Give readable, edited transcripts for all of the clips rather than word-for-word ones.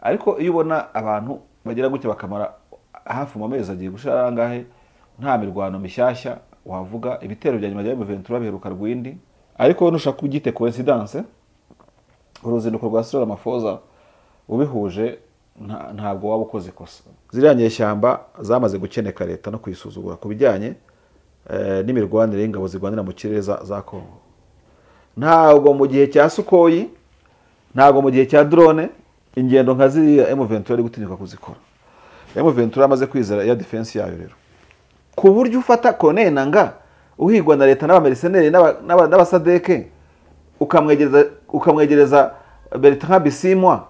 Ariko iyo ubona abantu bagira gutya bakamara hafi mu mezi agiye gushira angahe nta mirwano mishyashya wavuga, ibitero bya nyuma bya M23 biheruka Rwindi. Ariko nushaka kubyite coincidence, uruzinduko rwa Cyril Ramaphosa ubihuje ntabwo waba ukoze ikosa. Ziriya nyeshyamba zamaze gukeneka leta no kuyisuzugura ku bijyanye n'imirwanire y'ingabo zirwanira mu kirere za Congo. Ntabwo mu gihe cya Sukhoi, ntabwo mu gihe cya drone, ingendo nka ziriya M23 ari gutinyuka kuzikora. M23 amaze kwizera ya defense yayo rero, ku buryo ufata Corneille Nangaa uhigwa na leta n'abamercenaires n'abasadeke, ukamwegereza Bertrand Bisimwa,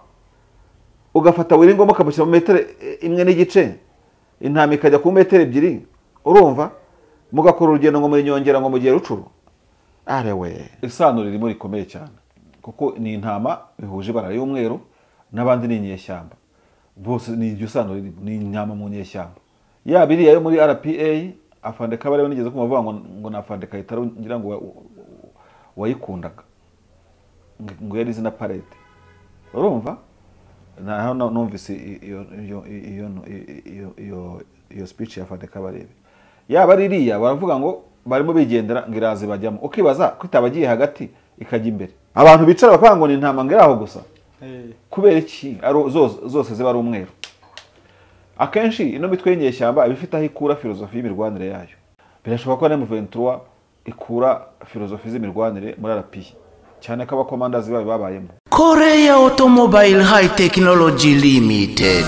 ugafata Willy Ngoma ukamushyira mu metero 1.5, intama ikajya ku metero 2, urumva mugakora urugendo ngo muri nyongera ngo mugiye Rucuru. Arewe, isano ririmo rikomeye cyane, kuko ni intama bihuje ibara y'umweru n'abandi ni inyeshyamba bose, ni iryo sano ririmo, ni intama mu nyeshyamba. Yaba iriya yo muri RPA afande Kabarebe nigeze kumuvuga ngo nafande Kayitaro ngira ngo wayikundaga ngo yari izina parade, urumva naho numvise iyo speech ya afande Kabarebe. Yaba ari iriya baravuga ngo barimo bigendera ngo iraze bajyamo, ukibaza ko itabagiye hagati ikajya imbere. Abantu bicara bakavuga ngo ni intama ngo iraho gusa, kubera iki zose ziba ari umweru? Akenshi ino mitwe y'inyeshyamba iba ifite aho ikura filozofi y'imirwanire yayo. Birashoboka ko M23 ikura filozofi z'imirwanire muri RPA, cyane ko abakomandazi bayo babayemo. Korea Automobile High Technology Limited.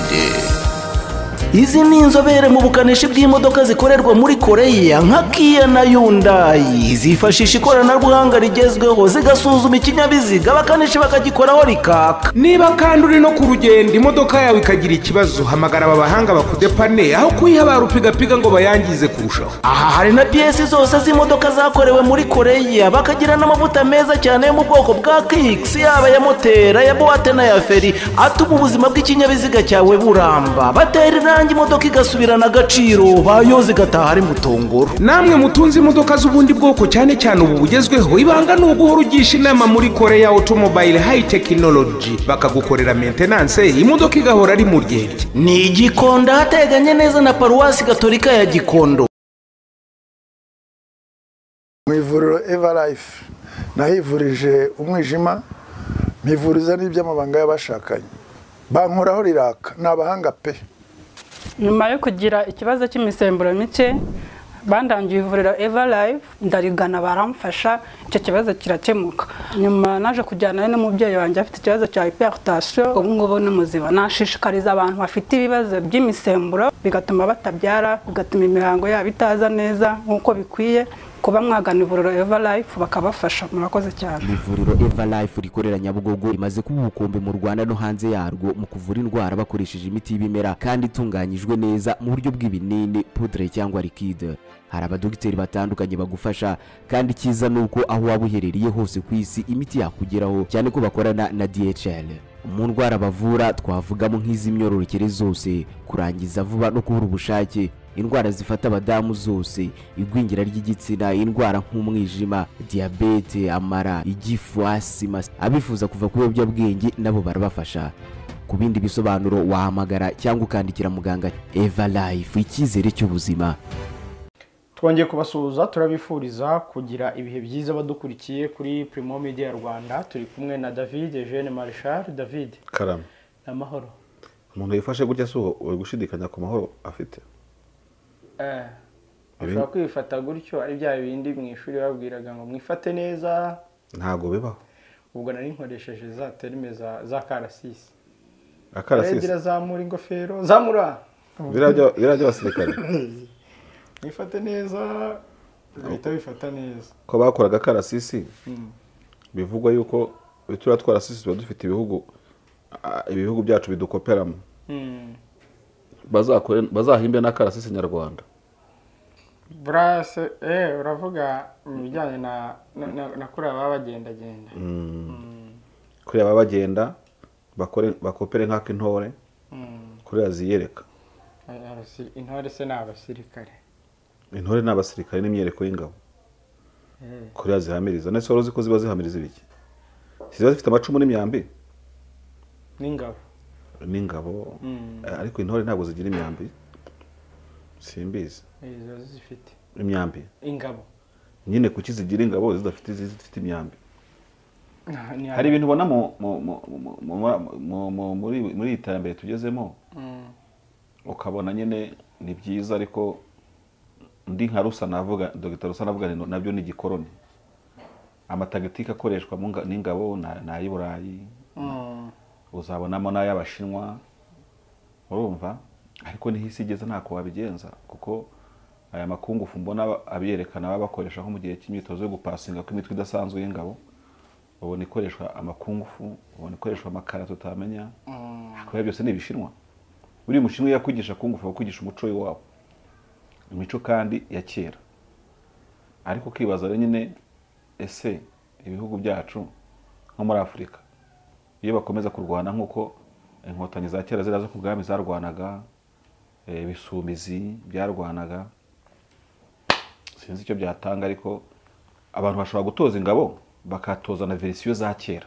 Izi ni inzobere mu bukanishi bw'imodoka zikorerwa muri Korea nka Kia na Hyundai. Zifashisha ikoranabuhanga rigezweho, zigasuzuma ikinyabiziga abakanishi bakagikoraho rikaka. Niba kandi uri no ku rugendo imodoka yawe ikagira ikibazo, hamagara aba bahanga bakudepane aho kuyihabara upigapiga ngo bayangize kurushaho. Aha hari na piyesi zose z'imodoka zakorewe muri Korea, bakagira n'amavuta meza cyane yo mu bwoko bwa Kicks, yaba ya moteri, ya boîte na ya feri, atuma ubuzima bw'ikinyabiziga cyawe buramba. Batera irangi imodoka igasubirana agaciro, bayoza igataha ari mutongoro. Namwe mutunze imodoka z'ubundi bwoko cyane cyane ubu bugezweho, ibanga ni uguhora ugisha inama muri Korea Automobile High Technology, bakagukorera maintenance imodoka igahora ari mu ryerye. Ni Gikondo hateganye neza na Paruwasi Gatolika ya Gikondo. Mu ivuriro Eva Life nahivurije umwijima, mpivuriza n'iby'amabanga y'abashakanye, bankoraho riraka, ni abahanga pe. Nyuma yo kugira ikibazo cy'imisemburo mike, bandangiye ivuriro Eva Life, ndarigana baramfasha, icyo kibazo kirakemuka. Nyuma naje kujyana n'umubyeyi wanjye afite ikibazo cya hypertension, ubu ngubu ni muzima. Nashishikariza abantu bafite ibibazo by'imisemburo bigatuma batabyara, bigatuma imihango yabo itaza neza nk'uko bikwiye, kuba mwagana ivuriro Eva Life bakabafasha. Murakoze cyane. Ivuriro Eva Life rikorera Nyabugogo rimaze kuba ubukombe mu Rwanda no hanze yarwo mu kuvura indwara bakoresheje imiti y'ibimera kandi itunganyijwe neza mu buryo bw'ibinini, poudre cyangwa liquide. Hari abadogiteri batandukanye bagufasha, kandi cyiza nuko aho waba uherereye hose ku isi imiti yakugeraho, cyane ko bakorana na DHL. Mu ndwara bavura twavugamo nk'iz'imyororokere zose, kurangiza vuba no kubura ubushake, indwara zifata abadamu zose, igwingira ry'igitsina, indwara nk'umwijima, diabete, amara, igifu, asima. Abifuza kuva ku biyobyabwenge nabo barabafasha. Ku bindi bisobanuro wahamagara cyangwa ukandikira muganga. Eva Life, icyizere cy'ubuzima. Twongeye kubasuhuza, turabifuriza kugira ibihe byiza badukurikiye kuri Primo Media Rwanda. Turi kumwe na David Eugene Marshal. David, karame. Amahoro. Umuntu yifashe gutya si uri gushidikanya ku mahoro afite? Ushobora kwifata gutyo ari bya bindi mu ishuri babwiraga ngo mwifate neza. Ntago bibaho. Ubwo nari nkoresheje za terme za karasisi. Akarasisi. Zamura ingofero, zamura. Birajya abasirikare. Mwifate neza, bihita bifata neza. Ko bakoraga karasisi, bivugwa yuko turiya twarasisi tuba dufite ibihugu byacu bidukoperamo. Bazahimbe na karasisi nyarwanda. Brase, uravuga mu bijyanye na kuriya baba bagendagenda. Kuriya baba bagenda bakopere nk'ak'intore, kuriya ziyereka. Intore se ni abasirikare. Intore ni abasirikare n'imyereko y'ingabo. Kuriya zihamiriza. Nese wari uzi ko ziba zihamiriza ibiki? Ziba zifite amacumu n'imyambi? N'ingabo. N'ingabo. Ariko intore ntabwo zigira imyambi, simbizi. Izo zifite imyambi, ingabo nyine. Kuki zigira ingabo zidafite zifite imyambi? Hari ibintu ubona muri iri terambere tugezemo, ukabona nyine ni byiza, ariko ndi nka Rusa navuga, Dr Rusa navuga nabyo ni igikoroni. Amatagitike akoreshwa n'ingabo ni ay'i Burayi, uzabonamo n'ay'Abashinwa, urumva. Ariko niho isi igeze, ntako wabigenza, kuko aya makungufu mbona abiyerekana baba bakoresha nko mu gihe cy'imyitozo yo gupasinga kw'imitwe idasanzwe y'ingabo, ubona ikoreshwa amakungufu, ubona ikoreshwa amakara tutamenya. Ariko byose ni ibishinwa. Buri mushinwa yakwigisha kungufu, bakwigisha umuco w'iwabo, imico kandi ya kera. Ariko ukibaza rero nyine, ese ibihugu byacu nko muri Afurika iyo bakomeza kurwana nk'uko inkotanyi za kera ziraza ku bwami zarwanaga, ibisumizi byarwanaga, sinzi icyo byatanga. Ariko abantu bashobora gutoza ingabo bakatoza na verisiyo za kera,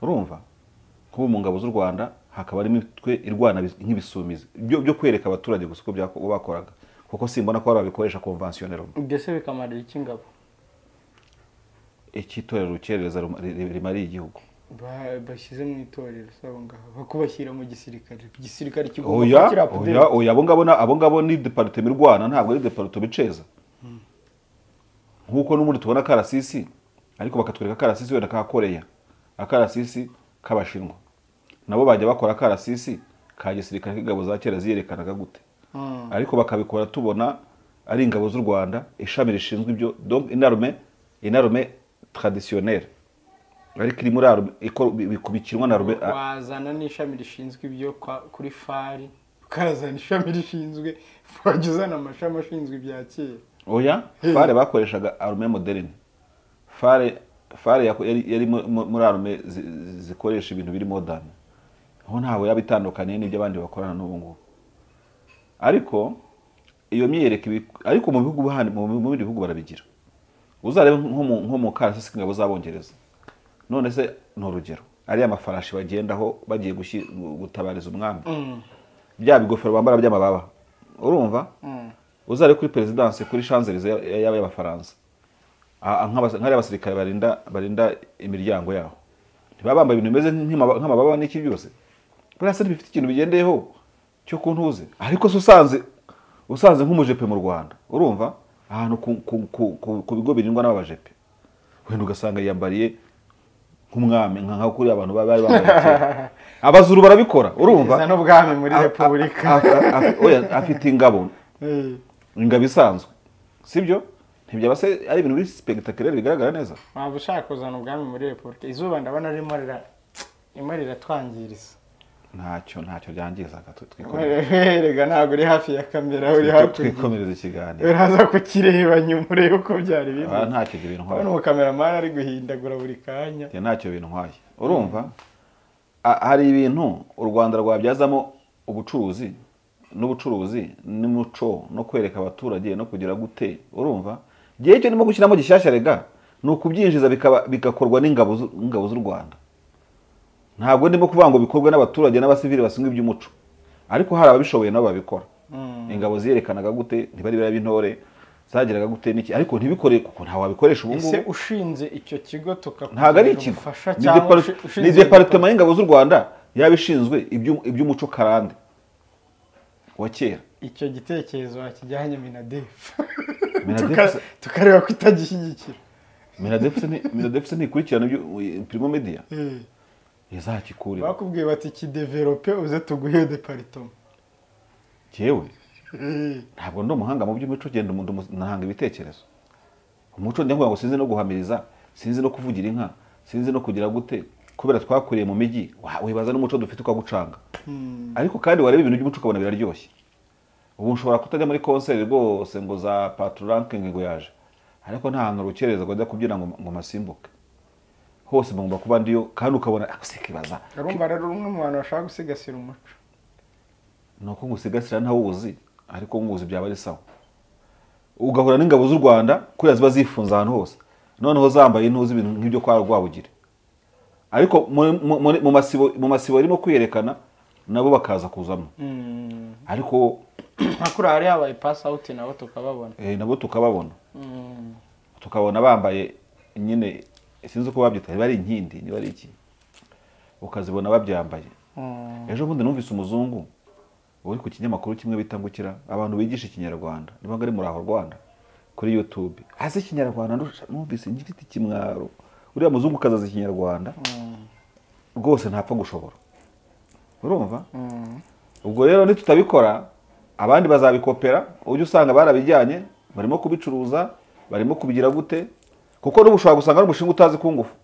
urumva. Nk'ubu mu ngabo z'u Rwanda hakaba harimo imitwe irwana nk'ibisumizi byo kwereka abaturage gusa uko bakoraga, kuko simbona ko babikoresha conventionnel. Ibyo se bikamarira iki ingabo? Icy'itorero rukerereza rimariye igihugu bashyize mu itorero sabo ngaho bakubashyira mu gisirikare, igisirikare kigomba kugira update. Oya, abo ngabo ni departement irwana, ntabwo ari departement iceza. Nkuko n'ubundi tubona karasisi, ariko bakatwereka karasisi wenda ka Korea, akarasisi k'Abashinwa, nabo bajya bakora karasisi ka gisirikare k'ingabo za kera ziyerekanaga gute, ariko bakabikora tubona ari ingabo z'u Rwanda, ishami rishinzwe ibyo, donc une armée traditionnelle, ariko iri muri armée bikubikinwa na armée. Wazana n'ishami rishinzwe ibyo kuri fari, ukazana ishami rishinzwe, wajya uzana amashami ashinzwe ibya kera. Oya, fare bakoreshaga armée moderne. Fare yari muri armée zikoresha ibintu biri moderne, aho ntabwo yaba itandukaniye n'ibyo abandi bakorana n'ubu ngubu. Ariko iyo myiyereko, ariko mu bihugu mu bindi bihugu barabigira. Uzarebe nko mu karasisi k'ingabo z'Abongereza. None se ni urugero, ariya mafarashi bagendaho bagiye gutabariza umwami, bya bigofero bambara by'amababa, urumva. Uzarebe kuri perezidanse, kuri Champs-Élysées y'Abafaransa, nk'ariya abasirikare barinda imiryango yaho, ntibaba bambaye ibintu bimeze nk'amababa n'iki byose. Buriya se ntibifite ikintu bigendeyeho cyo kuntuze. Ariko se usanze nk'umujepe mu Rwanda, urumva, ahantu ku bigo birindwa n'abajepe, wenda ugasanga yiyambariye nk'umwami, nka kuri abantu bari bambaye kera. Abazuru barabikora, urumva. N'ubwami muri Repubulika. Oya, afite ingabo, ingabo isanzwe, sibyo? Ntibyaba se ari ibintu biri spectaculaire bigaragara neza? Waba ushaka kuzana ubwami muri Repubulika? Izuba ndabona ririmo riratwangiriza. Ntacyo byangizaga, twikomereze. Ntabwo uri hafi ya kamera, uri hakurya. Twikomereze ikiganiro. Uraza kukireba nyuma urebe uko byari bimeze. Ntacyo bintu ntwaye. Urabona umukameramani ari guhindagura buri kanya. Ntacyo bintu ntwaye. Urumva hari ibintu u Rwanda rwabyazamo ubucuruzi n'ubucuruzi n'umuco no kwereka abaturage no kugira gute, urumva. Gihe cyo ndimo gushyiramo gishyashya rega ni ukubyinjiza bigakorwa n'ingabo z'u Rwanda. Ntabwo ndimo kuvuga ngo bikorwe n'abaturage n'abasivili basinzwe iby'umuco, ariko hari ababishoboye nabo babikora. Ingabo ziyerekanaga gute, ntibari b'intore zageraga gute n'iki, ariko ntibikore kuko nta wabikoresha ubu ngubu. Ese ushinze icyo kigo ntabwo ari ikigo, ni departement y'ingabo z'u Rwanda yabishinzwe iby'umuco karande wa kera. Icyo gitekerezo wakijyanye Minadef, tukareba ko itagishyigikira. Minadef ntikurikirana ibyo Primo Media izakikurira. Bakubwiye bati kidevelope uze tuguhe departement. Jewe ntabwo ndi umuhanga mu by'umuco, genda nahanga ibitekerezo. Umuco njya ngo sinzi no guhamiriza, sinzi no kuvugira inka, sinzi no kugira gute, kubera twakuriye mu mijyi, wibaza n'umuco dufite ukagucanga. Ariko kandi wareba ibintu by'umuco ukabona biraryoshye. Ubu nshobora kutajya muri concert rwose ngo za Patrol Ranking ngo yaje, ariko nta hantu rukereza ngo ajya kubyina ngo masimbuke. Hose mugomba kuba ndiyo, kandi ukabona akusikibaza. Urumva rero umwe mu bantu bashaka gusigasira umuco. Nuko ngusigasira ntawuzi, ariko nguzi byaba ari sawa. Ugahura n'ingabo z'u Rwanda kuriya ziba zifunze ahantu hose, noneho zambaye intuzi ibintu nk'ibyo kwa Rwabugiri. Ariko mu masibo irimo kwiyerekana nabo bakaza kuzamo. Ariko makuru hari habaye pass out nabo tukababona. Nabo tukababona. Tukabona bambaye nyine sinzi uko babyita, bari inkindi niba ari iki, ukazibona babyambaye. Ejo bundi numvise umuzungu uri ku kinyamakuru kimwe bita ngukira abantu bigisha ikinyarwanda, niba ari muri aho Rwanda kuri YouTube, azi ikinyarwanda numvise ngifite ikimwaro. Uriya muzungu kazaza ikinyarwanda rwose ntapfa gushobora. Urumva? Ubwo rero nitutabikora abandi bazabikopera, ujye usanga barabijyanye barimo kubicuruza, barimo kubigira gute, kuko n'ubu ushobora gusanga ari umushinga utazi ku ngufu,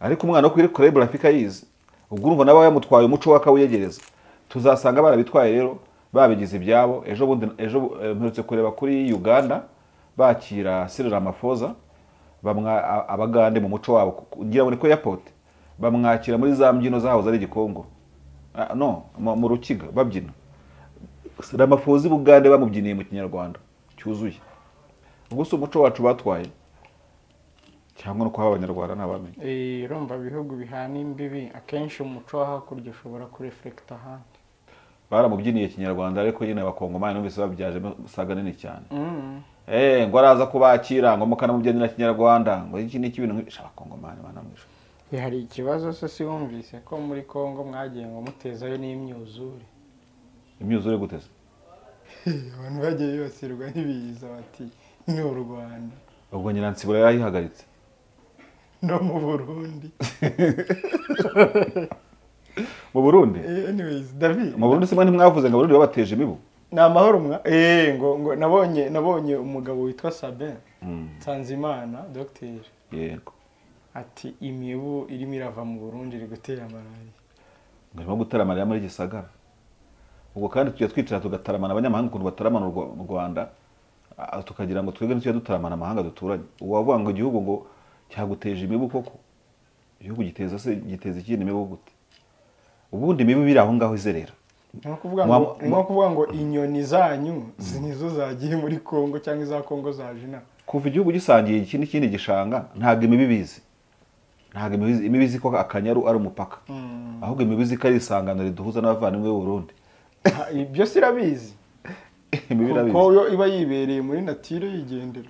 ariko umwana wo kuri Club Africa yize, ubwo urumva nawe yamutwaye umuco wakawiyegereza. Tuzasanga barabitwaye rero babigize ibyabo. Ejo bundi ejo mperutse kureba kuri Uganda bakira Cyril Ramaphosa, bamwa abagande mu muco wabo ngira ngo ni ko airport bamwakira muri za mbyino zahoze ari Gikongo, no mu Rukiga babyina. Ramaphosa Bugande bamubyiniye mu kinyarwanda cyuzuye. Ubwo si umuco wacu batwaye cyangwa no kwa abanyarwanda ntabamenye. Urumva bihugu bihana imbibi akenshi umuco wa hakurya ushobora kureflecta ahandi. Baramubyiniye kinyarwanda ariko nyine abakongomani numvise babyaje saga nini cyane. Ngo araza kubakira ngo mukanamubyinira kinyarwanda ngo iki n'iki bintu abakongomani banamwisha. Hari ikibazo se si wumvise ko muri Kongo mwagiye ngo mutezayo n'imyuzure? Imyuzure guteza? Abantu bagiye bibasirwa n'ibiza bati ni u Rwanda. Ubwo Nyiransibura yarayihagaritse. No mu Burundi. Mu Burundi? Anyways, David. Mu Burundi se mwe ntimwavuze ngo Abarundi babateje imibu? Ni amahoro mwa. Ngo nabonye umugabo witwa Sabin Nsanzimana, docteur. Yego. Ati imibu irimo irava mu Burundi iri gutera malaria. Ngo irimo gutera malaria muri Gisagara. Ubwo kandi tujya twicara tugataramana abanyamahanga ukuntu bataramana u Rwanda, tukagira ngo twebwe ntitujya dutaramana amahanga duturanye. Uwavuga ngo igihugu ngo cyaguteje imibu koko, igihugu giteza se giteza ikindi imibu gute? Ubundi imibu biri aho ngaho izerera. Ni kuvuga ngo inyoni zanyu nizo zagiye muri Kongo cyangwa iza Kongo zaje na. Kuva igihugu gisangiye iki n'ikindi gishanga ntabwo imibu ibizi. Ntabwo imibu izi ko Akanyaru ari umupaka. Ahubwo imibu izi ko ari isangano riduhuza n'abavandimwe b'u Burundi. Ibyo sirabizi. Kuko yo iba yibereye muri nature yigendera.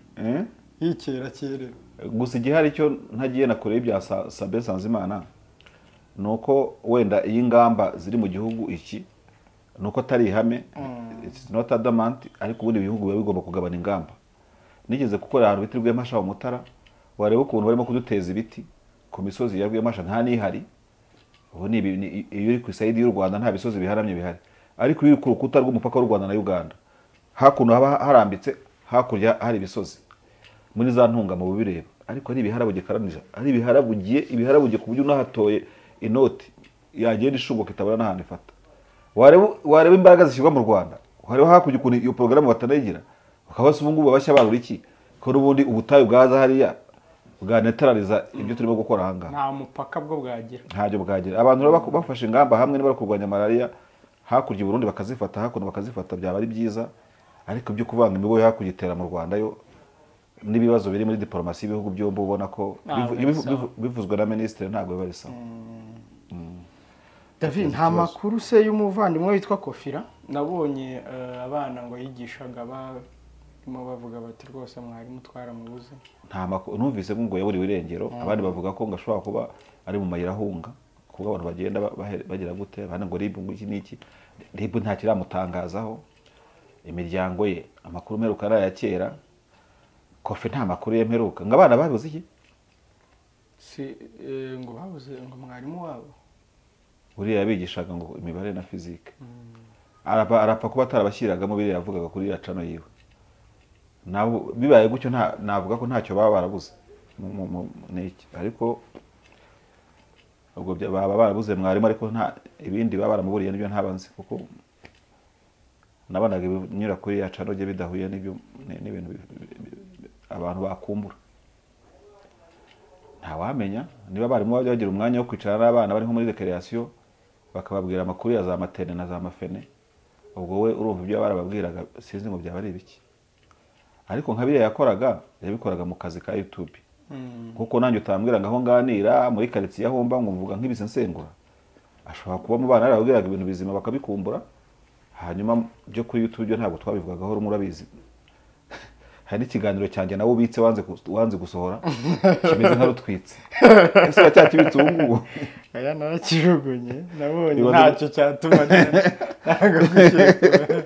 Yikera kerera. Gusa igihari cyo ntagiye na kure ibya Sabin Nsanzimana nuko wenda iyi ngamba ziri mu gihugu iki nuko atari ihame, it's not adamant, ariko ubundi ibihugu biba bigomba kugabana ingamba. Nigeze gukora ahantu biti Rwempasha mu Mutara, wareba ukuntu barimo kuduteza ibiti ku misozi ya Rwempasha nta nihari. Ubu ni iyo uri ku side y'u Rwanda nta bisozi biharamye bihari, ariko iyo uri ku rukuta rw'umupaka w'u Rwanda na Uganda hakuno haba harambitse, hakurya hari ibisozi muri za ntunga mu bubireba, ariko ari ibiharabuge karanije, ari ibiharabuge ku buryo unahatoye inoti yagenda ishubuka itabura n'ahantu ifata. Wareba imbaraga zishyirwa mu Rwanda, wareba hakurya ukuntu iyo porogaramu batanayigira, bakaba basa ubungubu babashya barura iki ko n'ubundi ubutayu bwaza hariya bwanetarariza ibyo turimo gukora aha ngaha. Nta mupaka bwo bwagira, ntabyo bwagira. Abantu rero bafashe ingamba hamwe niba kurwanya malaria hakurya i Burundi bakazifata, hakuno bakazifata, byaba ari byiza. Ariko ibyo kuvanga imibu yo hakurya itera mu Rwanda yo n'ibibazo biri muri diplomasi y'ibihugu byombi ubona ko bivuzwe na ministre ntabwo biba ari sawa. David, nta makuru se y'umuvandimwe witwa Kofira? Nabonye abana ngo yigishaga barimo bavuga bati rwose mwarimu twaramubuze. Nta makuru numvise ngo yaburiwe irengero, abandi bavuga ko ngo ashobora kuba ari mu mayira ahunga, kuko abantu bagenda bagira gute, abandi ngo RIB ngo iki n'iki, RIB nta kiramutangazaho. Imiryango ye amakuru mperuka ari aya kera. Kofi nta makuru ye mperuka. Ngo abana babuze iki? Si ngo babuze ngo mwarimu wabo uriya yabigishaga ngo imibare na physique. Arapfa kuba atarabashyiragamo biriya yavugaga kuri ya cano yiwe. Nabo bibaye gutyo nta navuga ko ntacyo baba barabuze n'iki, ariko ubwo baba barabuze mwarimu, ariko nta ibindi baba baramuburiye nibyo ntabanzi, kuko nabanaga ibinyura kuri ya cano je bidahuye n'ibyo n'ibintu abantu bakumbura. Ntawamenya niba abarimu bajya bagira umwanya wo kwicara n'abana bari nko muri recreation bakababwira amakuru ya za matene na za mafene, ubwo we urumva ibyo barababwiraga sinzi ngo byaba ari ibiki. Ariko nka biriya yakoraga yabikoraga mu kazi ka YouTube, Kuko nanjye utambwira ngaho nganira muri quartier aho mba ngumvuga nk'ibisensengura, ashobora kuba mu bana yarabwiraga ibintu bizima bakabikumbura. Hanyuma byo kuri YouTube byo ntabwo twabivugagaho, murabizi. Hari n'ikiganiro cyanjye nawe ubitse wanze gusohora kimeze nka rutwitse. Ese uracyakibitse ubu ngubu? Aya narakijugunye, nabonye ntacyo cyatuma ntabwo gukeka.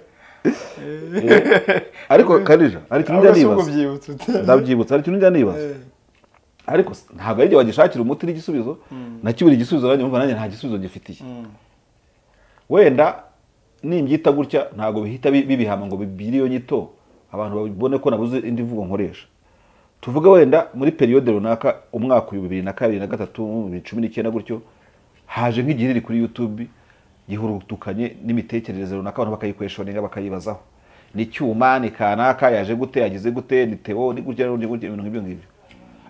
Ariko Kanija, hari ikintu njya nibaza. Ndabyibutsa, hari ikintu njya nibaza. Ariko ntabwo ari wagishakira umuti n'igisubizo, nakibura igisubizo nanjye umva nanjye nta gisubizo gifitiye. Wenda nimbyita gutya ntabwo bihita bibihama ngo bibiri iyo nyito abantu babibone ko nabuze indi mvugo nkoresha. Tuvuga wenda muri periode runaka umwaka 2002 na 3 2019 gutyo, haje nk'igiriri kuri YouTube gihurutukanye n'imitekerereze runaka, abantu bakayikweshoninga bakayibazaho. Ni cyuma ni kanaka yaje gute, yagize gute, ni Theo ni gutya ni gutya, ibintu nk'ibyo ngibyo.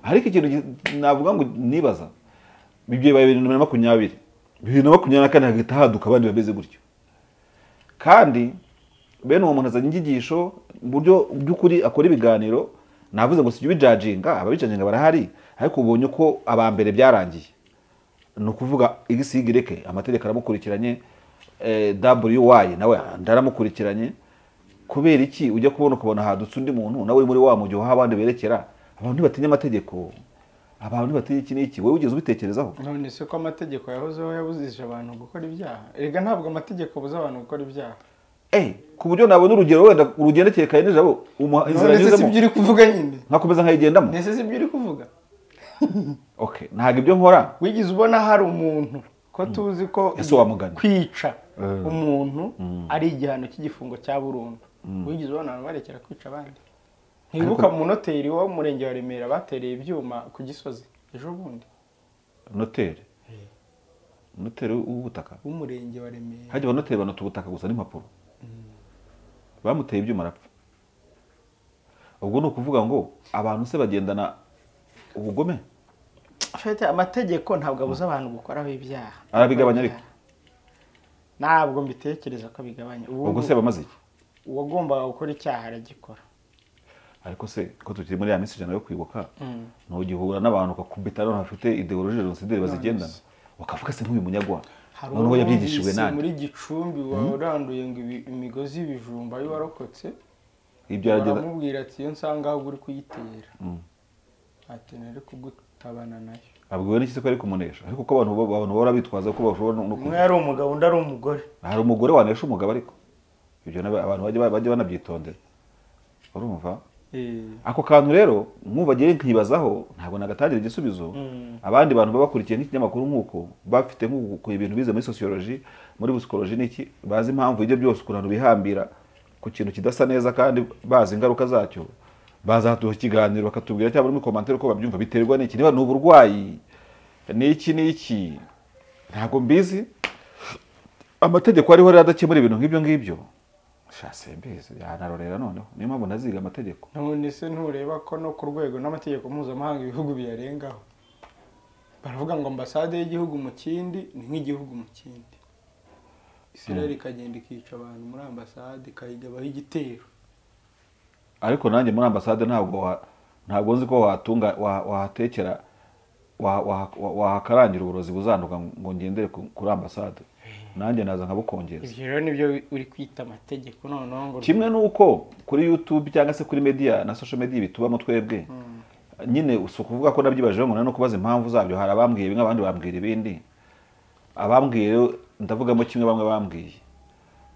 Ariko ikintu navuga ngo nibaza, ibyo bibaye 2020 2024 hagahita haduka abandi bameze gutyo. Kandi bene uwo muntu azanye inyigisho mu buryo by'ukuri, akora ibiganiro, navuze ngo sijya ubijajinga, ababijajinga barahari, ariko ubonye ko abambere byarangiye. Ni ukuvuga igisigireke amategeko aramukurikiranye, WY nawe ndaramukurikiranye. Kubera iki ujya kubona ukabona hadutse undi muntu nawe muri wa mujyo aho abandi berekera? Abantu ntibatinya amategeko, abantu ntibatinya iki n'iki. Wowe ugeze ubitekerezaho? None se ko amategeko yahozeho yabuzije abantu gukora ibyaha? Erega ntabwo amategeko abuza abantu gukora ibyaha. Ku buryo nabona urugero wenda urugendekeye Karinijabo inzira nyuzemo. None se ibyo uri kuvuga nyine nkakomeza nkayigendamo? Nese se ibyo uri kuvuga? Okay, ntabwo ibyo nkora. Wigize ubona hari umuntu ko tuzi ko kwica umuntu ari igihano cy'igifungo cya burundu, wigize ubona abantu barekera kwica abandi? Ntibuka mu noteri wo murenge wa Remera batereye ibyuma ku Gisozi ejo bundi. Noteri? Noteri w'ubutaka w'umurenge wa Remera. Hajya abanoteri banota ubutaka gusa n'impapuro. Bamuteye ibyuma arapfa. Ubwo ni ukuvuga ngo abantu se bagendana ubugome? Afite amategeko ntabwo abuza abantu gukoraho ibyaha. Arabigabanya ariko? Ntabwo mbitekereza ko abigabanya. Ubwo se bamaze iki? Uwagombaga gukora icyaha aragikora. Ariko se ko tukiri muri ya minsi ijana yo kwibuka, ntugihura n'abantu ukakubita none bafite ideologie génocidaire bazigendana, ukavuga se nk'uyu munyagwa noneho yabyigishijwe nande? Muri Gicumbi waranduye ngo imigozi y'ibijumba y'uwarokotse, ibyo aragenda aramubwira ati iyo nsanga aho uri kuyitera, ati nari kugutabana nayo. Abwiwe n'iki se ko ari kumunesha? Ariko ko abantu bahora bitwaza ko bashobora no umwe ari umugabo undi ari umugore. Hari umugore wanesha umugabo, ariko ibyo abantu bajye banabyitondera. Urumva? Ako kantu rero nkubagiye nkibazaho, ntabwo nagatangira igisubizo. Abandi bantu babakurikiye nk'ikinyamakuru nkuko bafite nkuko ibintu bize muri sociology, muri psychology niki, bazi impamvu ibyo byose ukuntu bihambira ku kintu kidasa neza kandi bazi ingaruka zacyo, bazaduha ikiganiro bakatubwira cyangwa muri commentaire uko babyumva, biterwa n'iki, niba ni uburwayi n'iki n'iki, ntabwo mbizi. Amategeko ariho rero adakemura ibintu nk'ibyo ngibyo. Shasembizi yanarorera noneho, niyo mpamvu naziga amategeko. None se ntureba ko no ku rwego n'amategeko mpuzamahanga ibihugu biyarengaho? Baravuga ngo ambasade y'igihugu mu kindi ni nk'igihugu mu kindi. Israel ikagenda ikica abantu muri ambasade ikayigabaho igitero. Ariko nanjye muri ambasade ntabwo nzi ko wahatunga wahatekera wahakarangira uburozi buzanduka ngo ngendere kuri ambasade. Nanjye naza nkabukongeza. Ibyo rero nibyo uri kwita amategeko noneho ngo kimwe nuko kuri YouTube cyangwa se kuri media na social media bitubamo twebwe. Nyine usukuvuga ko nabyibajeho ngo no kubaza impamvu zabyo, hari abambwiye bimwe abandi bambwira ibindi. Abambwiye rero ndavugamo kimwe bamwe bambwiye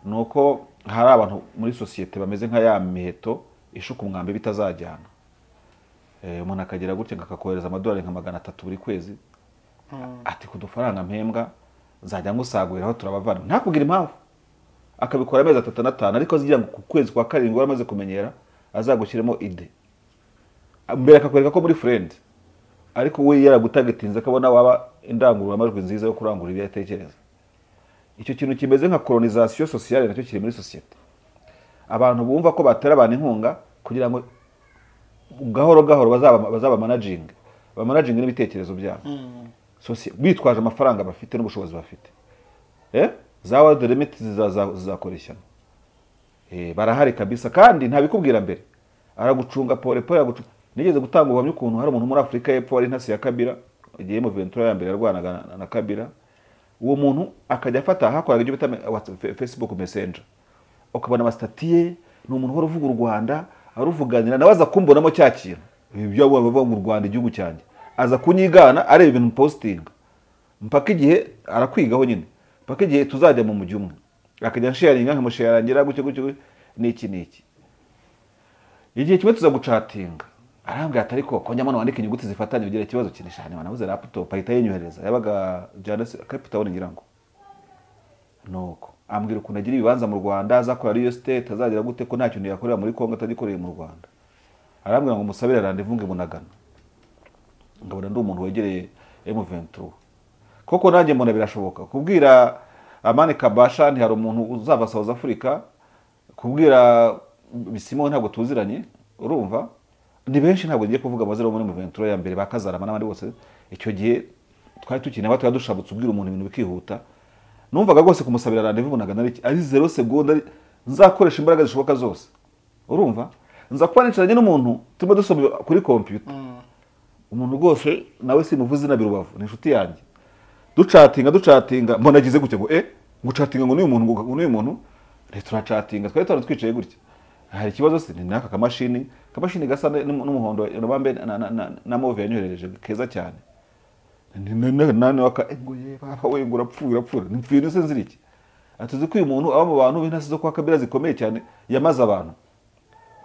nuko hari abantu muri societe bameze nka ya miheto ishuka umwambi bitazajyana. Umuntu akagera gutya akakohereza amadolari nka 300 buri kwezi, ati kudufaranga mpembwa nzajya ngusaguriraho turabavana, ntakubwira impamvu. Akabikora amezi 3 na 5, ariko azigira ngo ku kwezi kwa 7 waramaze kumenyera azagushyiremo ide. Mbere akakwereka ko muri friend, ariko we yaragutagetinze akabona waba indangururamajwi nziza yo kurangura ibyo yatekereza. Icyo kintu kimeze nka colonisation sociale nacyo kiri muri societe. Abantu bumva ko batera abantu inkunga kugira ngo gahoro gahoro bazaba managing, ba managing n'ibitekerezo byabo. Bitwaje amafaranga bafite n'ubushobozi bafite. Za world limit zizakora ishyano. Barahari kabisa kandi ntabikubwira mbere. Aragucunga pole pole, aragucunga. Nigeze gutanga ubuhamya ukuntu hari umuntu muri Afurika y'Epfo wari intasi ya Kabila, igihe M23 ya mbere yarwanaga na Kabila. Uwo muntu akajya afata hakoraga ibyo bita Facebook Messenger, ukabona amasitati ye, ni umuntu uhora uvuga u Rwanda, aruvuganira, nawe aza kumbonamo cya kintu ibyo bavuga ngo u Rwanda igihugu cyanjye, aza kunyigana areba ibintu posting mpaka igihe arakwigaho nyine, mpaka igihe tuzajya mu mujyi umwe akajya nsharinga nkamusharingira gutyo gutyo n'iki n'iki. Igihe kimwe tuza gucatinga arambwira ati ariko ko nyamana wandika inyuguti zifatanye ugira ikibazo kinishane, wanabuze laptop ahita yinyohereza, yabaga Janice Cape Town ngira ngo. Nuko ambwira ukuntu agira ibibanza mu Rwanda, azakora real estate, azagira gute, ko nta kintu yakorera muri Kongo atagikoreye mu Rwanda. Arambwira ngo musabire rendez-vous ngo Bunagana, ngabona ndi umuntu wegereye M23. Koko nanjye mbona birashoboka kubwira Amani Kabasha nti hari umuntu uzava South Africa, kubwira Bisimo ntabwo tuziranye, urumva ni benshi, ntabwo ngiye kuvuga amazina muri M23 ya mbere bakazarama n'abandi bose. Icyo gihe twari tukina bato yadushabutse ubwira umuntu ibintu bikihuta, numvaga rwose kumusabira rendez-vous Bunagana ari 0 seconde, nzakoresha imbaraga zishoboka zose. Urumva nza kuba nicaranye n'umuntu turimo dusoma kuri computer, umuntu rwose nawe simuvuze na Birubavu, ni inshuti yanjye, ducatinga mbona agize gutya ngo ngucatinga ngo n'uyu muntu ngo n'uyu muntu, turacatinga twari twana twicaye gutya, hari ikibazo se ni naka kamashini gasa n'umuhondo nabambe na move yanyoherereje keza cyane, nane waka ngo ye baba we ngo urapfuye nipfuye nse nziriki. Atuzi ko uyu muntu aba mu bantu b'intasi zo kwa Kabila zikomeye cyane, yamaze abantu,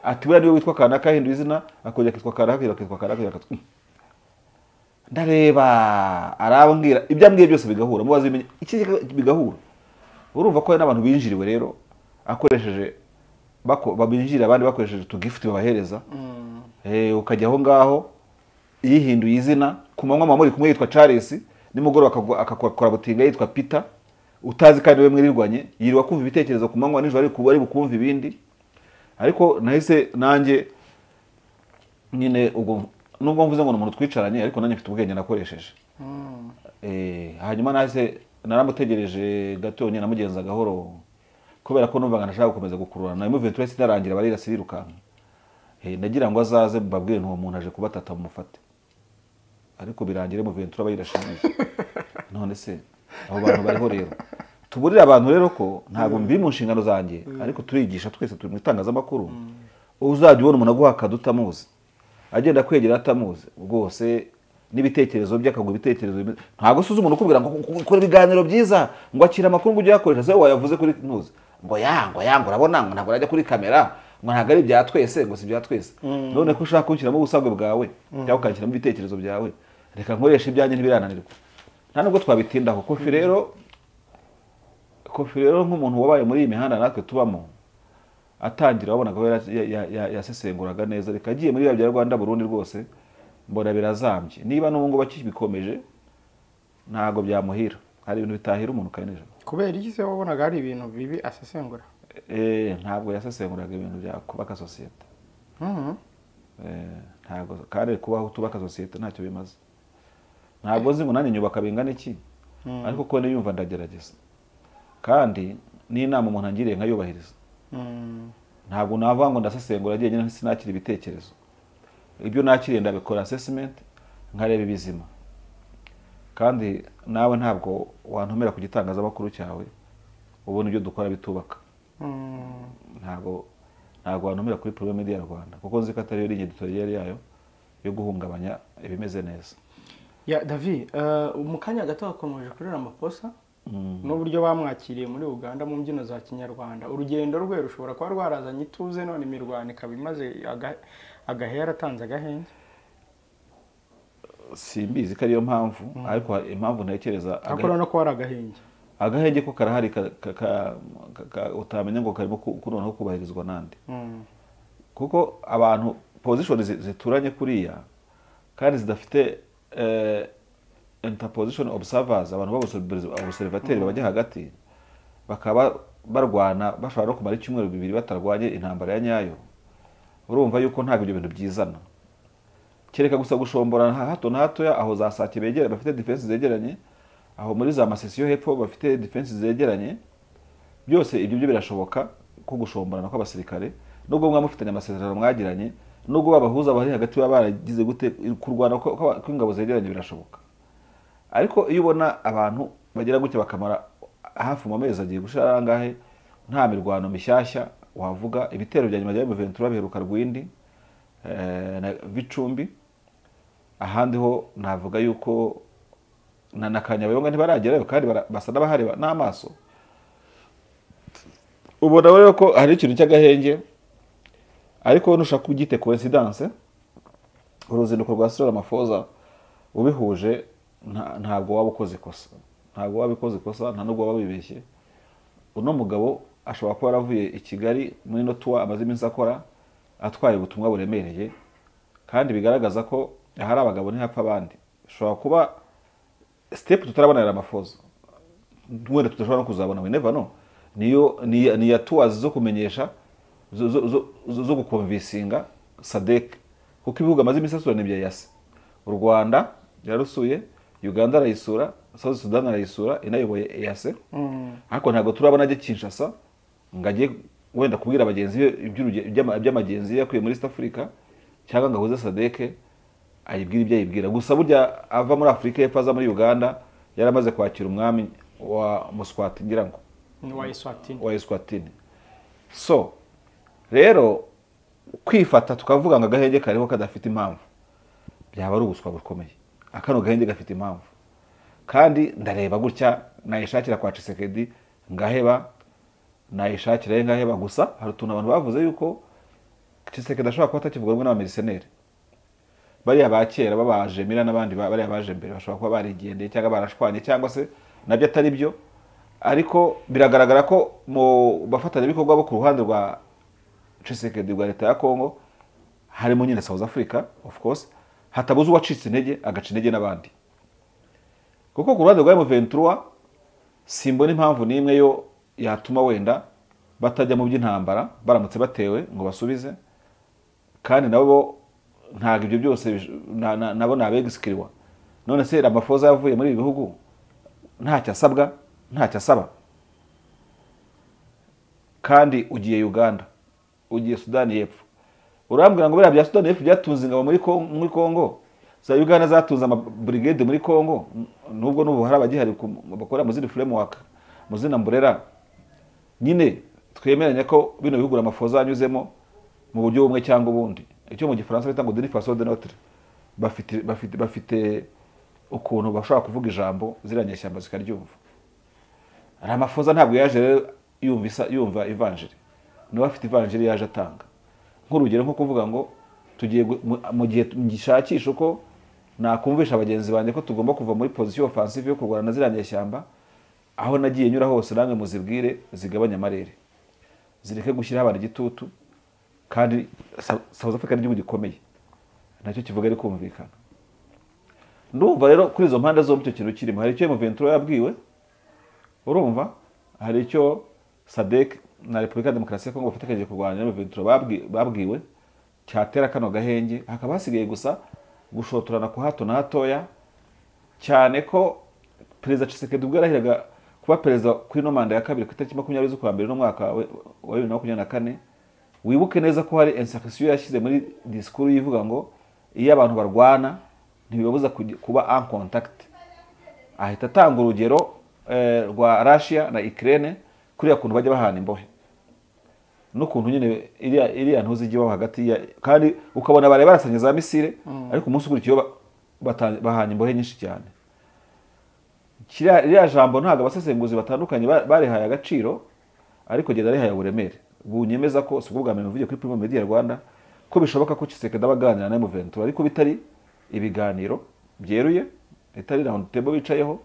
ati we niwe witwa kanaka ahinduye izina akongera akitwa kanaka akitwa kanaka. Ndareba arabambwira ibyo ambwiye byose bigahura, mubaze bimenye iki bigahura. Urumva ko hari n'abantu binjiriwe rero akoresheje babinjira abandi bakoresheje tugift babahereza. Ukajya aho ngaho yihinduye izina, ku manywa muri kumwe yitwa Charles, nimugoroba akakora butinga yitwa Peter, utazi kandi we mwirirwanye, yirirwa kumva ibitekerezo ku manywa nijoro ariko ari bukumva ibindi. Ariko nahise nanjye nyine ubwo nubwo mvuze ngo umuntu twicaranye, ariko nanjye mfite ubwenge nakoresheje. Hanyuma nahise naramutegereje gato nyine namugenza gahoro, kubera ko numvaga nashaka gukomeza gukururana na M23 sinarangira barira sirirukanka. Nagira ngo azaze mbabwire ntuwo muntu aje kubatata mumufate, ariko birangire M23 bayirashingiye. None se abo bantu bariho rero tuburira abantu rero ko ntabwo mbi mu nshingano zanjye, ariko turigisha twese turi mu itangazamakuru. Uzajya ubona umuntu aguha akadutamuzi agenda kwegera atamuzi rwose n'ibitekerezo bye akagwa ibitekerezo, ntabwo usuza umuntu ukubwira ngo ukora ibiganiro byiza ngo akira amakuru ngo ujye uyakoresha, se wayavuze kuri ntuzi ngo ya ngo urabona ngo ntabwo ajya kuri kamera ngo ntabwo ari ibya twese ngo si ibya twese. None ko ushaka kunshyiramo ubusabwe bwawe cyangwa ukanshyiramo ibitekerezo byawe, reka nkoresha ibyanjye ntibirananirwa. Nta nubwo twabitindaho. Kofi rero nk'umuntu wabaye muri iyi mihanda natwe tubamo, atangira wabonaga ko yasesenguraga neza, reka agiye muri bya Rwanda Burundi rwose mbona birazambye. Niba n'ubu ngo bakibikomeje ntago byamuhira, hari ibintu bitahira umuntu kandi nijoro. Kubera iki se wabonaga hari ibintu bibi asesengura? Ntabwo yasesenguraga ibintu bya kubaka societe. Ntabwo kandi kubaho tubaka societe ntacyo bimaze. Ntabwo nzi ngo nanjye nyubaka bingana iki, ariko ko niyumva ndagerageza, kandi n'inama umuntu angiriye nkayubahiriza. Ntabwo navuga ngo ndasesengura agiye nyine sinakira ibitekerezo, ibyo nakiriye ndabikora assessment nkareba ibizima. Kandi nawe ntabwo wantumira ku gitangazamakuru cyawe ubona ibyo dukora bitubaka. Ntabwo wantumira kuri Premier Media Rwanda, kuko nzi ko atari yo ligne editorial yayo yo guhungabanya ibimeze neza. Ya David, mu kanya gato wakomeje kuri Ramaphosa n'uburyo bamwakiriye muri Uganda mu mbyino za Kinyarwanda. Urugendo rwe rushobora kuba rwarazanye ituze none imirwano ikaba imaze agahera atanze agahenge. Simbizi ko ariyo mpamvu, ariko impamvu ntekereza akora no ko ari agahenge. Agahenge ko karahari utamenya ngo karimo kunonaho kubahirizwa nande. Kuko abantu position zituranye kuriya kandi zidafite interposition observers, abantu b'observateurs babajya hagati bakaba barwana bashobora no kumara icyumweru bibiri batarwanye intambara ya nyayo. Urumva yuko ntabwo ibyo bintu byizana, kereka gusa gushomborana hato na hatoya aho za Sake begera bafite defense zegeranye, aho muri za Masisi hepfo bafite defense zegeranye, byose ibyo byo birashoboka ko gushomborana kw'abasirikare nubwo mwa mufitanye amasezerano mwagiranye Nubwo babahuza bari hagati baba baragize gute, kurwana kw'ingabo zegeranye birashoboka. Ariko iyo ubona abantu bagira gutya bakamara hafi mu mezi agiye gushira angahe nta mirwano mishyashya wavuga, ibitero bya nyuma bya M23 biheruka Rwindi na Bicumbi, ahandi ho navuga yuko na Kanyabayonga ntibaragerayo kandi basa n'abahareba n'amaso. Ubona rero ko hari ikintu cy'agahenge, ariko nushaka kugite coincidence, uruzinduko rwa Cyril Ramaphosa ubihuje ntabwo waba ukoze ikosa, ntabwo waba ukoze ikosa, nta nubwo waba wibeshye. Uno mugabo ashobora kuba yaravuye i Kigali muri no tour amaze iminsi akora, atwaye ubutumwa buremereye kandi bigaragaza ko ahari abagabo ntihapfa abandi. Ashobora kuba step tutarabona Ramaphosa, wenda tudashobora no kuzabona, we never know. Niyo ni ya tours zo kumenyesha zo gukonvisinga SADC, kuko ibihugu amaze iminsi asura ni bya EAC. U Rwanda yarusuye, Uganda arayisura, South Sudan arayisura, inayoboye EAC. Ariko ntabwo turabona ajye Kinshasa ngo ajye wenda kubwira bagenzi be iby'amagenzi yakuye muri East Africa, cyangwa ngo ahuze SADC ayibwira ibyo ayibwira. Gusa burya ava muri Afrika y'Epfo aza muri Uganda yaramaze kwakira umwami wa Muswati, ngira ngo wa Eswatini. So rero kwifata tukavuga ngo agahenge kariho kadafite impamvu byaba ari ubuswa bukomeye. Akano gahenge gafite impamvu, kandi ndareba gutya nayishakira kwa Tshisekedi ngaheba, nayishakira ngaheba. Gusa hari utuntu abantu bavuze yuko Tshisekedi ashobora kuba atakivuga rumwe n'abamercenaires bariya ba kera babaje mira n'abandi bariya baje mbere, bashobora kuba barigendeye cyangwa barashwanye cyangwa se nabyo atari byo. Ariko biragaragara ko mu bafatanyabikorwa bo ku ruhande rwa Tshisekedi rwa leta ya Congo harimo nyine South Africa of course, hatabuze uwacitse intege agaca intege n'abandi. Kuko ku ruhande rwa M23 simbona impamvu n'imwe yo yatuma wenda batajya mu by'intambara baramutse batewe ngo basubize, kandi nabo ntabwo ibyo byose nabo nabegisikirwa. None se Ramaphosa yavuye muri ibi bihugu ntacyo asabwa, ntacyo asaba, kandi ugiye Uganda, ugiye Sudani y'Epfo, urambwira ngo biriya bya Sudani y'Epfo byatunze ingabo muri Congo, za Uganda zatunze ama brigade muri Congo, nubwo n'ubu hari abagihari bakora mu zindi framework, mu zindi umbrella. Nyine twemeranya ko bino bihugu Ramaphosa anyuzemo mu buryo bumwe cyangwa ubundi, icyo mu Gifaransa bita ngo d'une façon de notre, bafite ukuntu bashobora kuvuga ijambo ziriya nyeshyamba zikaryumva. Ramaphosa ntabwo yaje rero yumva ivanjiri, niba afite ivanjiri yaje atanga nk'urugero nko kuvuga ngo tugiye mu gihe ngishakisha uko nakumvisha bagenzi banjye ko tugomba kuva muri position offensive yo kurwana na ziriya nyeshyamba, aho nagiye nyura hose namwe muzibwire zigabanya amarere, zireke gushyiraho abantu igitutu. Kandi South Africa ni igihugu gikomeye nacyo kivuga ari kumvikana. Ndumva rero kuri izo mpande zombi icyo kintu kirimo, hari icyo M23 yabwiwe, urumva hari icyo SADC na Repubulika ya Demokarasi ya Kongo bafatikanyije kurwanya M23 babwiwe cyatera kano gahenge, hakaba hasigaye gusa gushotorana ku hato na hatoya, cyane ko Perezida Tshisekedi ubwo yarahiraga kuba perezida kuri no manda ya kabiri ku itariki 20 z'ukwa mbere n'umwaka wa 2024. Wibuke neza ko hari insertion yashyize muri discours yivuga ngo iyo abantu barwana ntibibabuza kuba en contact, ahita atanga urugero rwa Russia na Ukraine kuriya kuntu bajya bahana imbohe n'ukuntu nyine iriya ntuzi igiye hagati ya, kandi ukabona bare barasanye za misile, ariko umunsi ukurikiye bahana imbohe nyinshi cyane. Kiriya jambo ntabwo abasesenguzi batandukanye barihaye agaciro, ariko genda rihaye uburemere bunyemeza ko si ubwo bwa mbere mvugiye kuri Primo Media Rwanda ko bishoboka ko Tshisekedi abaganira na M23, ariko bitari ibiganiro byeruye, itari round table bicayeho,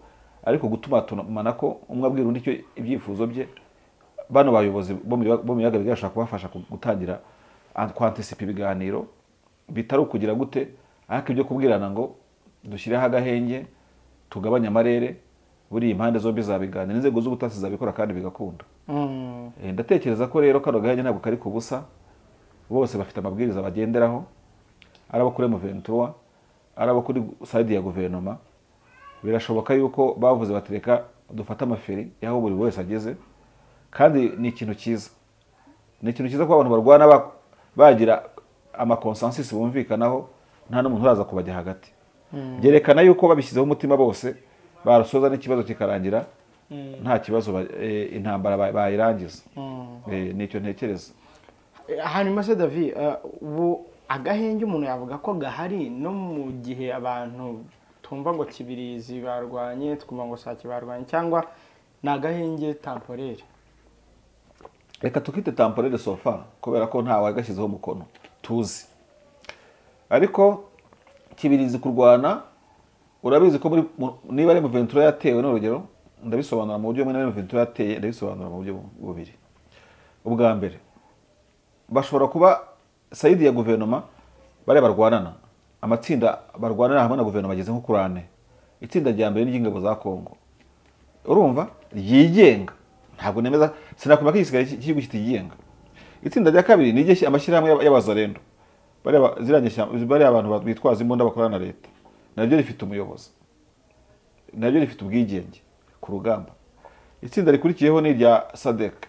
ariko gutumatumana ko umwe abwira undi icyo ibyifuzo bye. Bano bayobozi bo mu biyaga bigari bashaka kubafasha gutangira kwantisipa ibiganiro bitari ukugira gute, ariko ibyo kubwirana ngo dushyireho agahenge tugabanye amarere, buri impande zombi zabiganira, inzego z'ubutasi zabikora kandi bigakunda. Ndatekereza ko rero kano gahenge ntabwo kari kubusa, bose bafite amabwiriza bagenderaho, ari abo kuri M23, ari abo kuri side ya guverinoma. Birashoboka yuko bavuze batereka dufate amaferi yaho buri wese ageze, kandi ni ikintu cyiza, ni ikintu cyiza ko abantu barwana bagira amakonsensus bumvikanaho, nta n'umuntu uraza kubajya hagati. Byerekana yuko babishyizeho umutima bose barusoza n'ikibazo kikarangira, nta kibazo, intambara bayirangiza. Nicyo ntekereza. Hanyuma se David, ubu agahenge umuntu yavuga ko gahari no mu gihe abantu tumva ngo Kibirizi barwanye, twumva ngo Sake barwanye, cyangwa ni agahenge temporaire? Reka tukite temporaire sofa, kubera ko nta wagashyizeho umukono tuzi. Ariko Kibirizi kurwana, urabizi ko niba ari M23 yatewe, n'urugero ndabisobanura mu buryo bumwe, niba M23 yateye ndabisobanura mu buryo bubiri. Ubwa mbere, bashobora kuba sayidi ya guverinoma bari barwanana, amatsinda barwanana hamwe na guverinoma ageze nko kuri ane. Itsinda rya mbere ry'ingabo za Kongo, urumva, ryigenga, ntabwo nemeza, sinakumva ko igisirikare cy'igihugu kitigenga. Itsinda rya kabiri ni amashyirahamwe y'abazarendo, bari abantu bitwaza imbunda bakorana na leta, naryo rifite umuyobozi, naryo rifite ubwigenge ku rugamba. Itsinda rikurikiyeho ni irya SADC,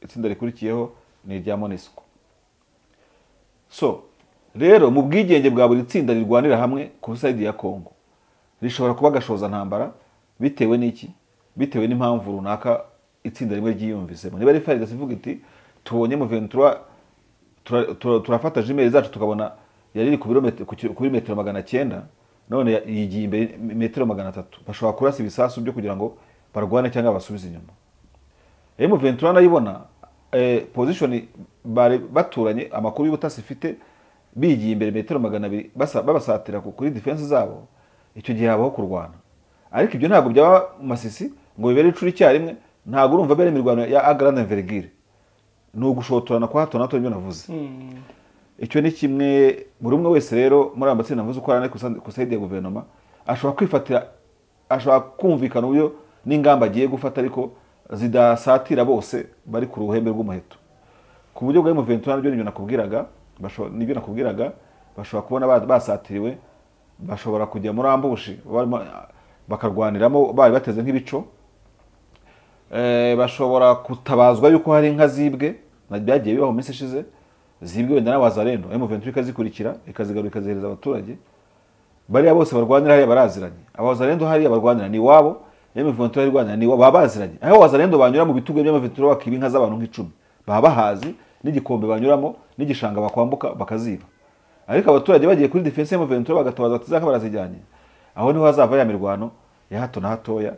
itsinda rikurikiyeho ni irya MONUSCO. So rero mu bwigenge bwa buri tsinda rirwanira hamwe ku side ya Kongo, rishobora kuba gashoza ntambara bitewe n'iki? Bitewe n'impamvu runaka itsinda rimwe ryiyumvisemo. Niba ari FARDC ivuga iti tubonye mu 23 turafata jimeri zacu tukabona yari iri ku birometero 900, none yigiye imbere metero 300, bashobora kurasa ibisasu byo kugira ngo barwane cyangwa basubize inyuma. M23 nayibona position bari baturanye, amakuru y'ubutasi ifite, bigiye imbere metero 200 babasatira kuri defense zabo, icyo gihe habaho kurwana. Ariko ibyo ntabwo byaba Masisi ngo bibere icuri icyarimwe, ntabwo urumva bere imirwano ya grande envergure, ni ugushotorana kwa hato na hato, nibyo navuze. Icyo ni kimwe. Buri umwe wese rero muri aya matsinda navuze uko arane ku side ya guverinoma ashobora kwifatira, ashobora kumvikana uburyo n'ingamba agiye gufata, ariko zidasatira bose bari ku ruhembe rw'umuheto. Ku buryo bwa M23 nabyo nibyo nakubwiraga, bashobora kubona basatiriwe, bashobora kujya muri ambushi bakarwaniramo bari bateze nk'ibico, bashobora kutabazwa yuko hari inka zibwe, byagiye bibaho mu minsi ishize, zibwe wenda n'abazarendo, M23 ikazikurikira ikazigaruka ikazihereza abaturage. Bariya bose barwanira hariya baraziranye, abazarendo hariya barwanira ni iwabo, M23 irwanira ni iwabo, baba baziranye. Aho abazarendo banyura mu bitugu bya M23 bakiba inka z'abantu nk'icumi, baba bahazi n'igikombe banyuramo n'igishanga bakwambuka bakaziba. Ariko abaturage bagiye kuri defense ya M23 bagatabaza ati zaka barazijyanye, aho niho hazava ya mirwano ya hato na hatoya,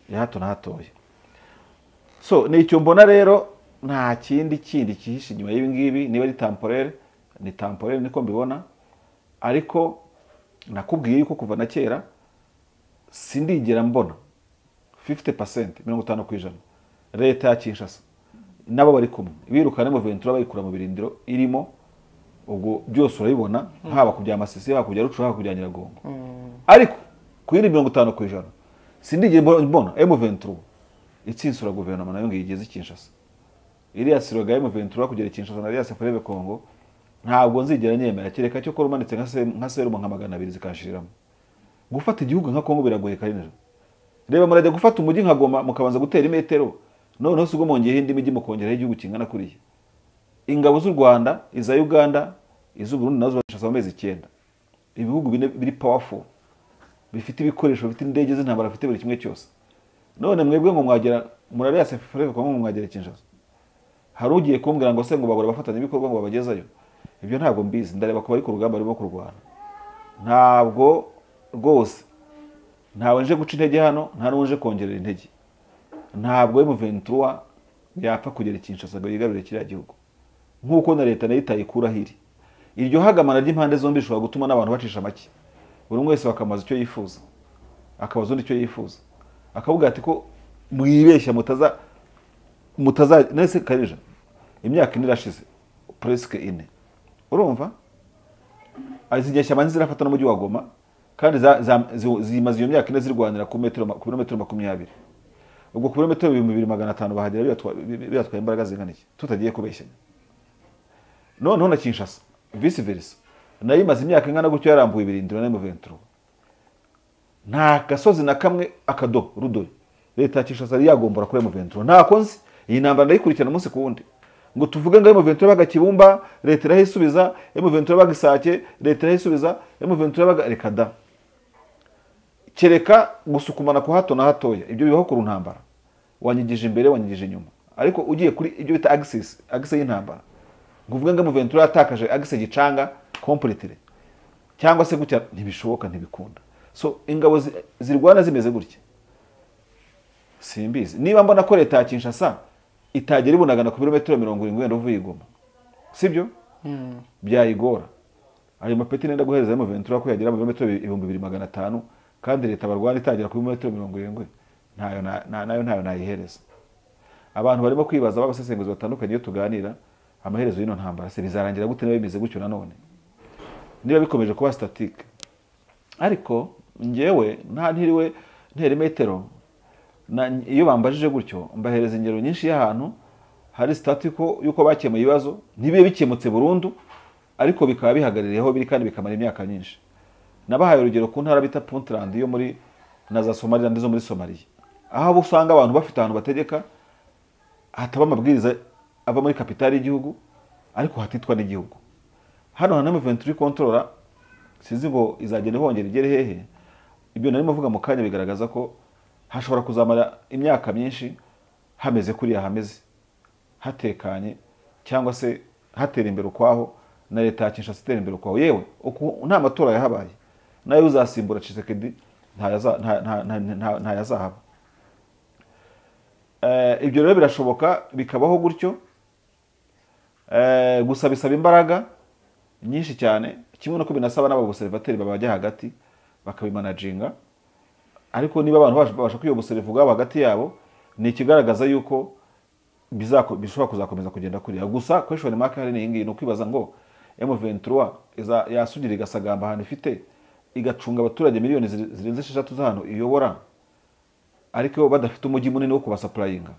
ya hato na hatoya. So nicyo mbona rero, nta kindi kindi kihishe inyuma y'ibi ngibi. Niba ari temporaire ni temporaire, niko mbibona. Ariko nakubwiye yuko kuva na kera sindigera mbona 50%, 50% leta ya Kinshasa nabo bari kumwe birukana M23 bayikura mu birindiro irimo, ubwo byose urabibona, haba ku bya Masisi, haba ku bya Rucuru, haba ku bya Nyiragongo. Ariko ku yindi 50% sindigera mbona M23 itsinsura guverinoma nayo ngo igeze Kinshasa. Iriya siroga M23 kugera Kinshasa na iriya Sefreve Congo ntabwo nzigera nyemera, kereka cyo ko rumanitse nka serumo nka 200 zikanshiriramo. Gufata igihugu nka Kongo biragoye karinira. Reba murajya gufata umujyi nka Goma mukabanza gutera imetero, noneho si ubwo mwongeyeho indi mijyi mukongeraho igihugu kingana kuriya. Ingabo z'u Rwanda, iza Uganda, iz'u Burundi nazo bashasa amezi 9. Ibihugu bine biri powerful, bifite ibikoresho, bifite indege z'intambara, bifite buri kimwe cyose. None mwebwe ngo mwagera murariya Sefreve Congo ngo mwagera Kinshasa. Hari ugiye kumbwira ngo se ngo babura bafatanya ibikorwa ngo babagezayo. Ibyo ntabwo mbizi, ndareba ko bari ku rugamba barimo kurwana. Ntabwo rwose ntawe nje guca intege hano, nta n'uje kongerera intege. Ntabwo M23 yapfa kugera Kinshasa ngo yigarurire kiriya gihugu, nkuko na leta nayo itayikura hiri. Iryo hagamana ry'impande zombi rishobora gutuma n'abantu bacisha make, buri umwe wese bakamaza icyo yifuza, akabaza undi icyo yifuza, akavuga ati ko mwibeshya mutaza nese karija. Imyaka ine irashize, presque ine, urumva izi nyeshyamba zirafata n'umujyi wa Goma, kandi zimaze iyo myaka ine zirwanira ku birometero 20. Ubwo ku birometero 2500 bahagera biratwaye imbaraga zingana iki, tutagiye kubeshyanya. Noneho na Kinshasa vice versa, nayo imaze imyaka ingana gutyo yarambuye ibirindiro na M23. Nta gasozi na kamwe akado rudori leta ya Kinshasa yari yagombora kuri M23. Ntako nzi, iyi ntambara ndayikurikirana umunsi ku wundi. Ngo tuvuge ngo M23 baga Kibumba leta irahisubiza, M23 baga Isake leta irahisubiza, M23 baga reka da. Kereka gusukumana ku hato na hatoya, ibyo bibaho ku ntambara. Wanyigije imbere wanyigije inyuma. Ariko ugiye kuri ibyo bita axis, axis y'intambara. Ngo uvuge ngo M23 yatakaje axis Gicanga completely. Cyangwa se gutya ntibishoboka, ntibikunda. So ingabo zirwana zimeze gutya. Simbizi. Niba mbona ko leta ya Kinshasa itagera ibunagana ku birometero 70 wenda uvuye Goma. Sibyo? Byayigora. Ayo mapeti nenda guhereza M23 ko yagera mu birometero 2500 kandi leta barwana itagera ku birometero 70 ntayo nayo ntayo nayihereza. Abantu barimo kwibaza babasesenguzi batandukanye iyo tuganira amaherezo y'ino ntambara se bizarangira gute niba bimeze gutyo nanone. Niba bikomeje kuba static. Ariko ngewe nta ntiriwe ntera metero iyo bambajije gutyo mbahereza ingero nyinshi y'ahantu hari statiko yuko bakemuye ibibazo ntibibe bikemutse burundu ariko bikaba bihagaririyeho biri kandi bikamara imyaka myinshi. Nabahaye urugero ku ntara bita Puntland yo muri na za Somaliland zo muri Somalia, aho usanga abantu bafite ahantu bategeka hataba amabwiriza ava muri kapitali y'igihugu ariko hatitwa n'igihugu. Hano hano M23 controller sinzi ngo izagenda hongera igere hehe. Ibyo narimo mvuga mu kanya bigaragaza ko hashobora kuzamara imyaka myinshi hameze kuriya hameze hatekanye cyangwa se hatera imbere ukwaho na leta ya Kinshasa itera imbere ukwaho. Yewe nta matora yahabaye nayo uzasimbura Tshisekedi nta yazahaba. Ibyo rero birashoboka bikabaho gutyo, gusa bisaba imbaraga nyinshi cyane, kimwe no kubinasaba n'abaobservateri babajya hagati bakabimanaginga. Ariko niba abantu babasha kwiyobosereva ubwabo hagati yabo ni ikigaragaza yuko bishobora kuzakomeza kugenda kuriya. Gusa question mark hari ni ngiyi, no kwibaza ngo M23 yasugira igasagamba ahantu ifite igacunga abaturage miliyoni zirenze 6 z'ahantu iyobora, ariko badafite umujyi munini wo kubasupplyinga.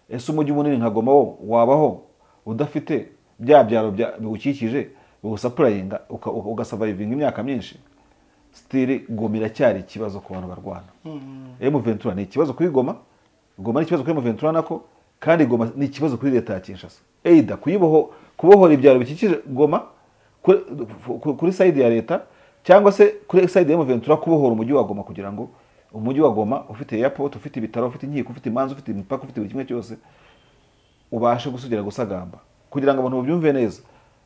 Ese umujyi munini nka Goma wo wabaho udafite bya byaro bigukikije bigusupplyinga ugasurvivinga imyaka myinshi? Still Goma iracyari ikibazo ku bantu barwana. M23 ni ikibazo kuri Goma, Goma ni ikibazo kuri M23 nako, kandi Goma ni ikibazo kuri leta ya Kinshasa. Either kubohora ibyaro bikikije Goma kuri side ya leta cyangwa se kuri side ya M23 kubohora umujyi wa Goma, kugira ngo umujyi wa Goma ufite airport, ufite ibitaro, ufite inkiko, ufite imanza, ufite imipaka, ufite buri kimwe cyose ubashe gusugira gusagamba. Kugira ngo abantu babyumve neza,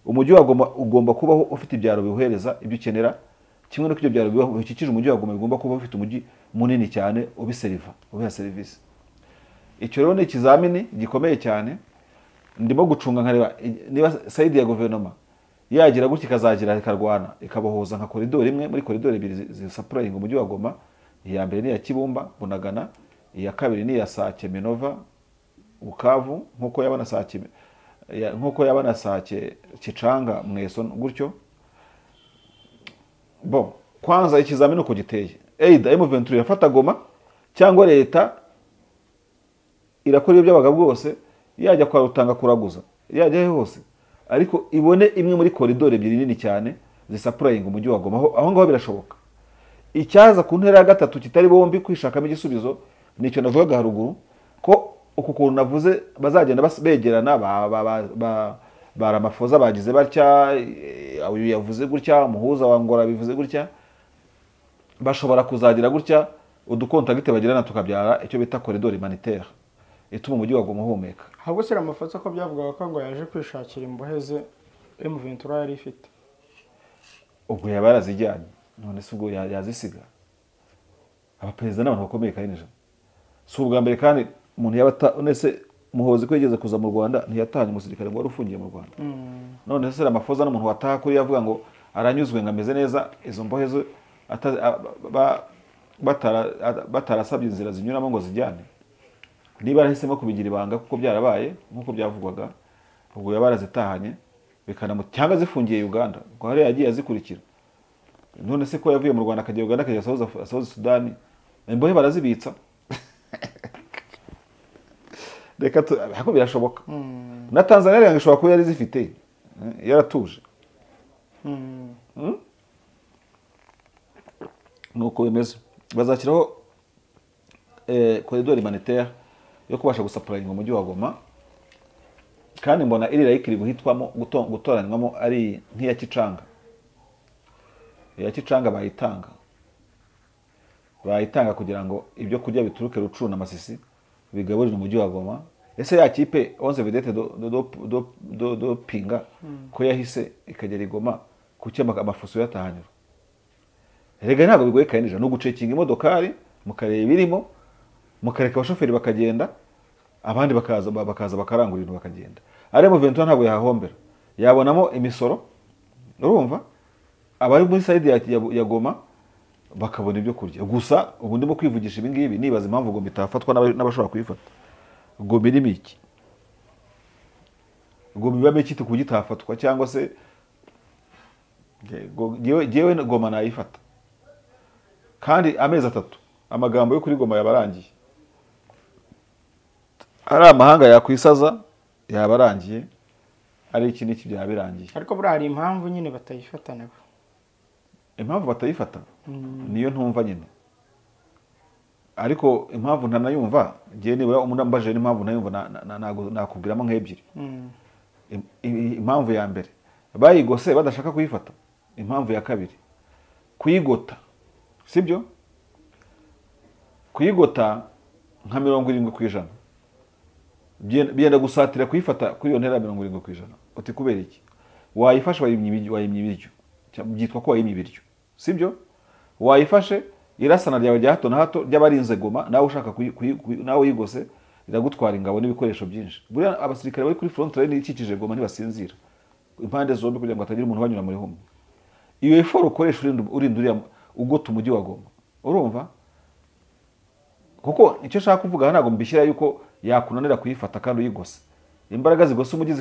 umujyi wa Goma ugomba kubaho ufite ibyaro bihuhereza ibyo ukenera, kimwe no ibyo byaro bikikije umujyi wa Goma bigomba kuba bifite umujyi munini cyane ubiseriva, ubiha service. Icyo rero ni ikizamini gikomeye cyane. Ndimo gucunga nkareba niba side ya guverinoma yagira gutya ikazagira ikarwana ikabohoza nka koridori imwe muri koridori ebyiri zisupplying umujyi wa Goma. Iya mbere ni ya Kibumba Bunagana, iya kabiri ni ya Sake Minova Bukavu, nkuko yabana Sake nkuko yabana Sake Kicanga Mweso gutyo. Bon, kwanza ikizamini uko giteye, either M23 yafata Goma cyangwa leta irakora ibyo byabaga bwose, yajya kwa rutanga kuraguza, yajya he hose, ariko ibone imwe muri koridori ebyiri nini cyane zisupplying umujyi wa Goma. Aho ngaho birashoboka. Icyaza ku ntera ya gatatu kitari bombi kwishakamo igisubizo nicyo navugaga haruguru, ko uku kuntu navuze bazagenda begerana ba Ramaphosa bagize batya, uyu yavuze gutya, umuhuza wa Angola bivuze gutya, bashobora kuzagira gutya udukontagite bagirana tukabyara icyo bita corridor humanitaire ituma umujyi wa Goma uhumeka. Ahubwo se Ramaphosa ko byavugaga ko ngo yaje kwishakira imbohe ze M23 yari ifite, ubwo yaba yarazijyanye, none se ubwo yazisiga? Abaperezida n'abantu bakomeye kandi nijoro si ubwa mbere kandi umuntu yaba nese Muhozi ko yigeze kuza mu Rwanda ntiyatahanye umusirikare ngo wari ufungiye mu Rwanda. None se Ramaphosa n'umuntu wataha kuri yavuga ngo aranyuzwe ngo ameze neza, izo mbohe zo batarasabye inzira zinyuramo ngo zijyane. Niba yarahisemo kubigira ibanga kuko byarabaye nkuko byavugwaga, ubwo yaba yarazitahanye bikanamu cyangwa zifungiye Uganda ngo hari yagiye azikurikira. None se ko yavuye mu Rwanda akajya Uganda akajya South Sudan, imbohe barazibitsa. Reka hako birashoboka. Na Tanzania rero ishobora kuba yari zifite yaratuje. Nuko bimeze bazashyiraho corridor humanitaire yo kubasha gusupplyinga umujyi wa Goma. Kandi mbona iri rayikiri guhitwamo gutoranywamo ari nk'iya Kicanga. Iya Kicanga bayitanga kugira ngo ibyo kurya bituruke Rucuru na Masisi bigaburira umujyi wa Goma. Ese ya kipe 11 vedette do pinga ko yahise ikagera igoma kuki amafuso yatahanyura? Erega ntabwo bigoye kandi no gucekinga imodokari mukareba ibirimo, mukareka abashoferi bakagenda, abandi bakaza bakarangura ibintu bakagenda. Ari mu Ventura ntabwo yahahombera, yabonamo imisoro, urumva abari muri side ya Goma bakabona ibyo kurya. Gusa ubu ndimo kwivugisha ibi ngibi nibaza impamvu Goma itafatwa n'abashobora kuyifata. Goma irimo iki? Goma ibamo iki kugitafatwa cyangwa se jewe Goma nayifata. Kandi amezi 3 amagambo yo kuri Goma yabarangiye. Ari amahanga yakwisaza yabarangiye, ari iki n'iki byabirangiye. Ariko buriya hari impamvu nyine batayifata nabo. Impamvu batayifata niyo ntumva nyine. Ariko impamvu ntanayumva, ngiye nibura umuntu ambaje n'impamvu ntayumva nakubwiramo nk'ebyiri. Impamvu ya mbere, bayigose badashaka kuyifata. Impamvu ya kabiri, kuyigota, sibyo? Kuyigota nka 70% byenda gusatira kuyifata kuri iyo ntera 70%. Uti kubera iki? Wayifashe wayimye ibiryo, byitwa ko wayimye ibiryo, sibyo? Wayifashe irasana ryawe rya hato na hato ry'abarinze Goma, nawe ushaka nawe uyigose iragutwara ingabo n'ibikoresho byinshi. Buriya abasirikare bari kuri front line ikikije Goma ntibasinzira impande zombi kugira ngo hatagira umuntu banyura muri humwe. Iyo effort ukoresha urinda uriya ugota umujyi wa Goma, urumva? Kuko icyo nshaka kuvuga ntabwo mbishyira yuko yakunanira kuyifata kandi uyigose. Imbaraga zigose umujyi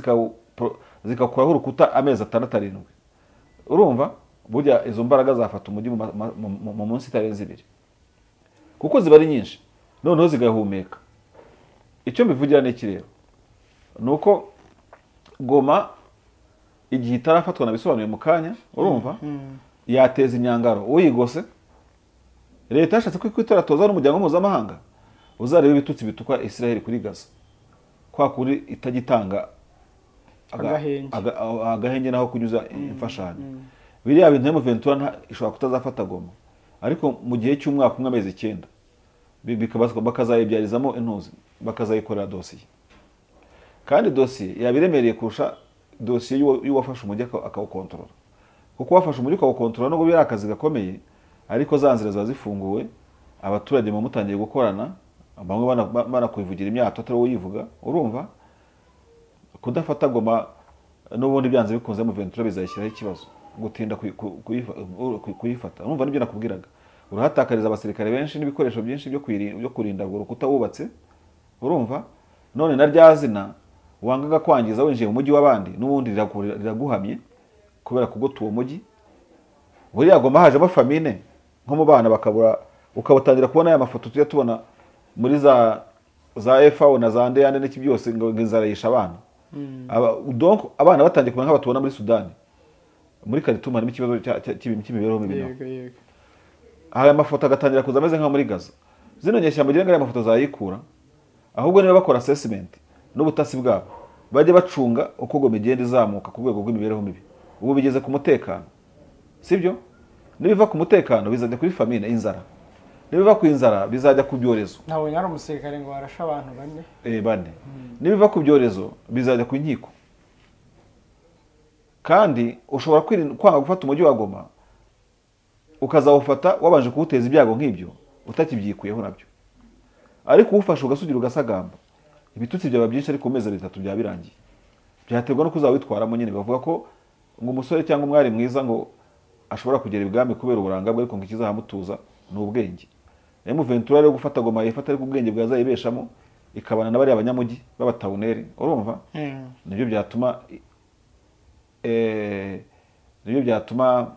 zikakuraho urukuta amezi 6 7. Urumva? Burya izo mbaraga zafata umujyi mu munsi itarenze 2. Kuko ziba ari nyinshi, noneho zigahumeka. Icyo mbivugira ni iki rero? Nuko Goma igihe itarafatwa nabisobanuye mu kanya, urumva? Yateza inyangaro uyigose. Leta yashatse kwitoratoza n'umuryango mpuzamahanga uzarebe ibitutsi bitukwa Israel kuri Gaza, kwa kuri itagitanga agahenge naho kunyuza imfashanyo. Biriya bintu mu Ventura ishobora kutazafata Goma, ariko mu gihe cy'umwaka umwe amezi 9 bakazayibyarizamo intuzi, bakazayikorera dosiye. Kandi dosiye yabiremereye kurusha dosiye y'uwafashe umujyi akawukontorora. Kuko wafashe umujyi ukawukontorora nubwo biri akazi gakomeye, ariko za nzira ziba zifunguwe, abaturage mu mutangiye gukorana, bamwe banakwivugira imyato atari uyivuga, urumva? Kudafata Goma n'ubundi byanze bikunze mu Ventura bizayishyiraho ikibazo, gutinda kuyifata. Urumva nibyo nakubwiraga, urahatakariza abasirikare benshi n'ibikoresho byinshi byo kurinda urwo rukuta wubatse, urumva? None na rya zina wangaga kwangiza winjiye mu mujyi w'abandi n'ubundi riraguhamye kubera kugota uwo mujyi. Buriya Goma hajemo famine nko mu bana bakabura, ukabatangira kubona aya mafoto tujya tubona muri za FAO na za ndeyande n'iki byose ngo inzara yisha abana. Donc abana batangiye kubona nk'abatubona muri Sudani, muri Khartoum harimo ikibazo cy'imibereho mibi naho. Aya mafoto agatangira kuza ameze nka muri Gaza. Zino nyeshyamba ugira ngo aya mafoto zayikura, ahubwo niba bakora assessment n'ubutasi bwabo bajye bacunga uko Goma igenda izamuka ku rwego rw'imibereho mibi. Ubu bigeze ku mutekano, sibyo? Nibiva ku mutekano bizajya kuri famine inzara, nibiva ku inzara bizajya ku byorezo. Ntabonye ari umusirikare ngo arasha abantu bane. Bane. Nibiva ku byorezo bizajya ku nkiko. Kandi ushobora kwanga gufata umujyi wa Goma ukazawufata wabanje kuwuteza ibyago nk'ibyo utakibyikuyeho nabyo. Ariko ufashe ugasugira ugasagamba, ibitutsi byaba byinshi, ariko mezi 3 byaba birangiye. Byaterwa no kuzawitwaramo nyine. Bavuga ko ngo umusore cyangwa umwari mwiza ngo ashobora kugera ibwami kubera uburanga bwe, ariko ngo ikizahamutuza ni ubwenge. M23 rero gufata Goma yifata ariko ubwenge bwazayibeshamo ikabana n'abari abanyamujyi b'abatawuneri, urumva? Nibyo byatuma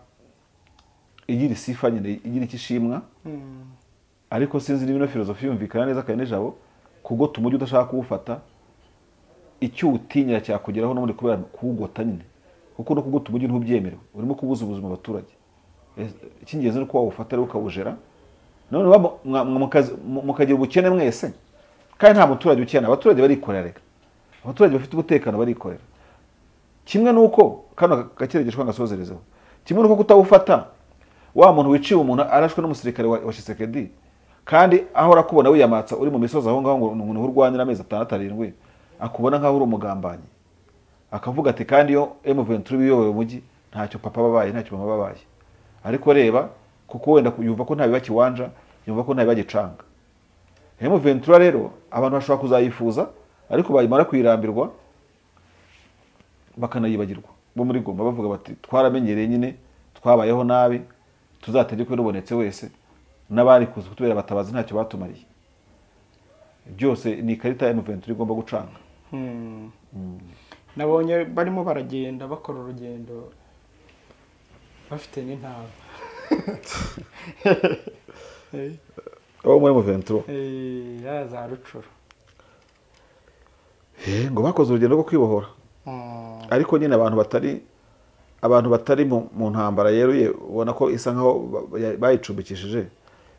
igira isifa nyine, igira ikishimwa. Ariko sinzi niba ino filozofi yumvikana neza kandi nijabo, kugota umujyi udashaka kuwufata, icyo utinyira cyakugeraho n'ubundi kubera kuwugota nyine. Kuko no kugota umujyi ntubyemerewe, urimo kubuza ubuzima abaturage. Icy'ingenzi ni uko wawufata rero ukawujera, none mukagira ubukene mwese. Kandi nta muturage ukena, abaturage barikorera. Reka Abaturage bafite umutekano barikorera. Kimwe nuko kano gakeregeshwa ngasozerezeho, kimwe nuko kutawufata wa muntu wiciye umuntu arashwe n'umusirikare wa Tshisekedi, kandi ahora kubona wiyamatsa uri mu misozi aho ngaho ngo umuntu urwanira amezi 6 7 akubona nkaho uri umugambanyi, akavuga ati kandi yo M23 biyoboye umujyi ntacyo papa babaye, ntacyo mama babaye. Ariko reba kuko wenda yumva ko nta biba kiwanja, yumva ko nta biba gicanga. M23 rero abantu bashobora kuzayifuza, ariko bayimara kuyirambirwa bakanayibagirwa. Bo muri Goma bavuga bati twaramenyereye nyine, twabayeho nabi, tuzategekwe rubonetse wese, n'abari kuza kutubera batabazi ntacyo batumariye. Byose ni ikarita ya M23 igomba gucanga. Nabonye barimo baragenda bakora urugendo bafite n'intama. Abo muri M23 ya za Rucuru. Ngo bakoze urugendo rwo kwibohora. Ariko nyine abantu batari mu ntambara yeruye ubona ko isa nkaho bayicumbikishije.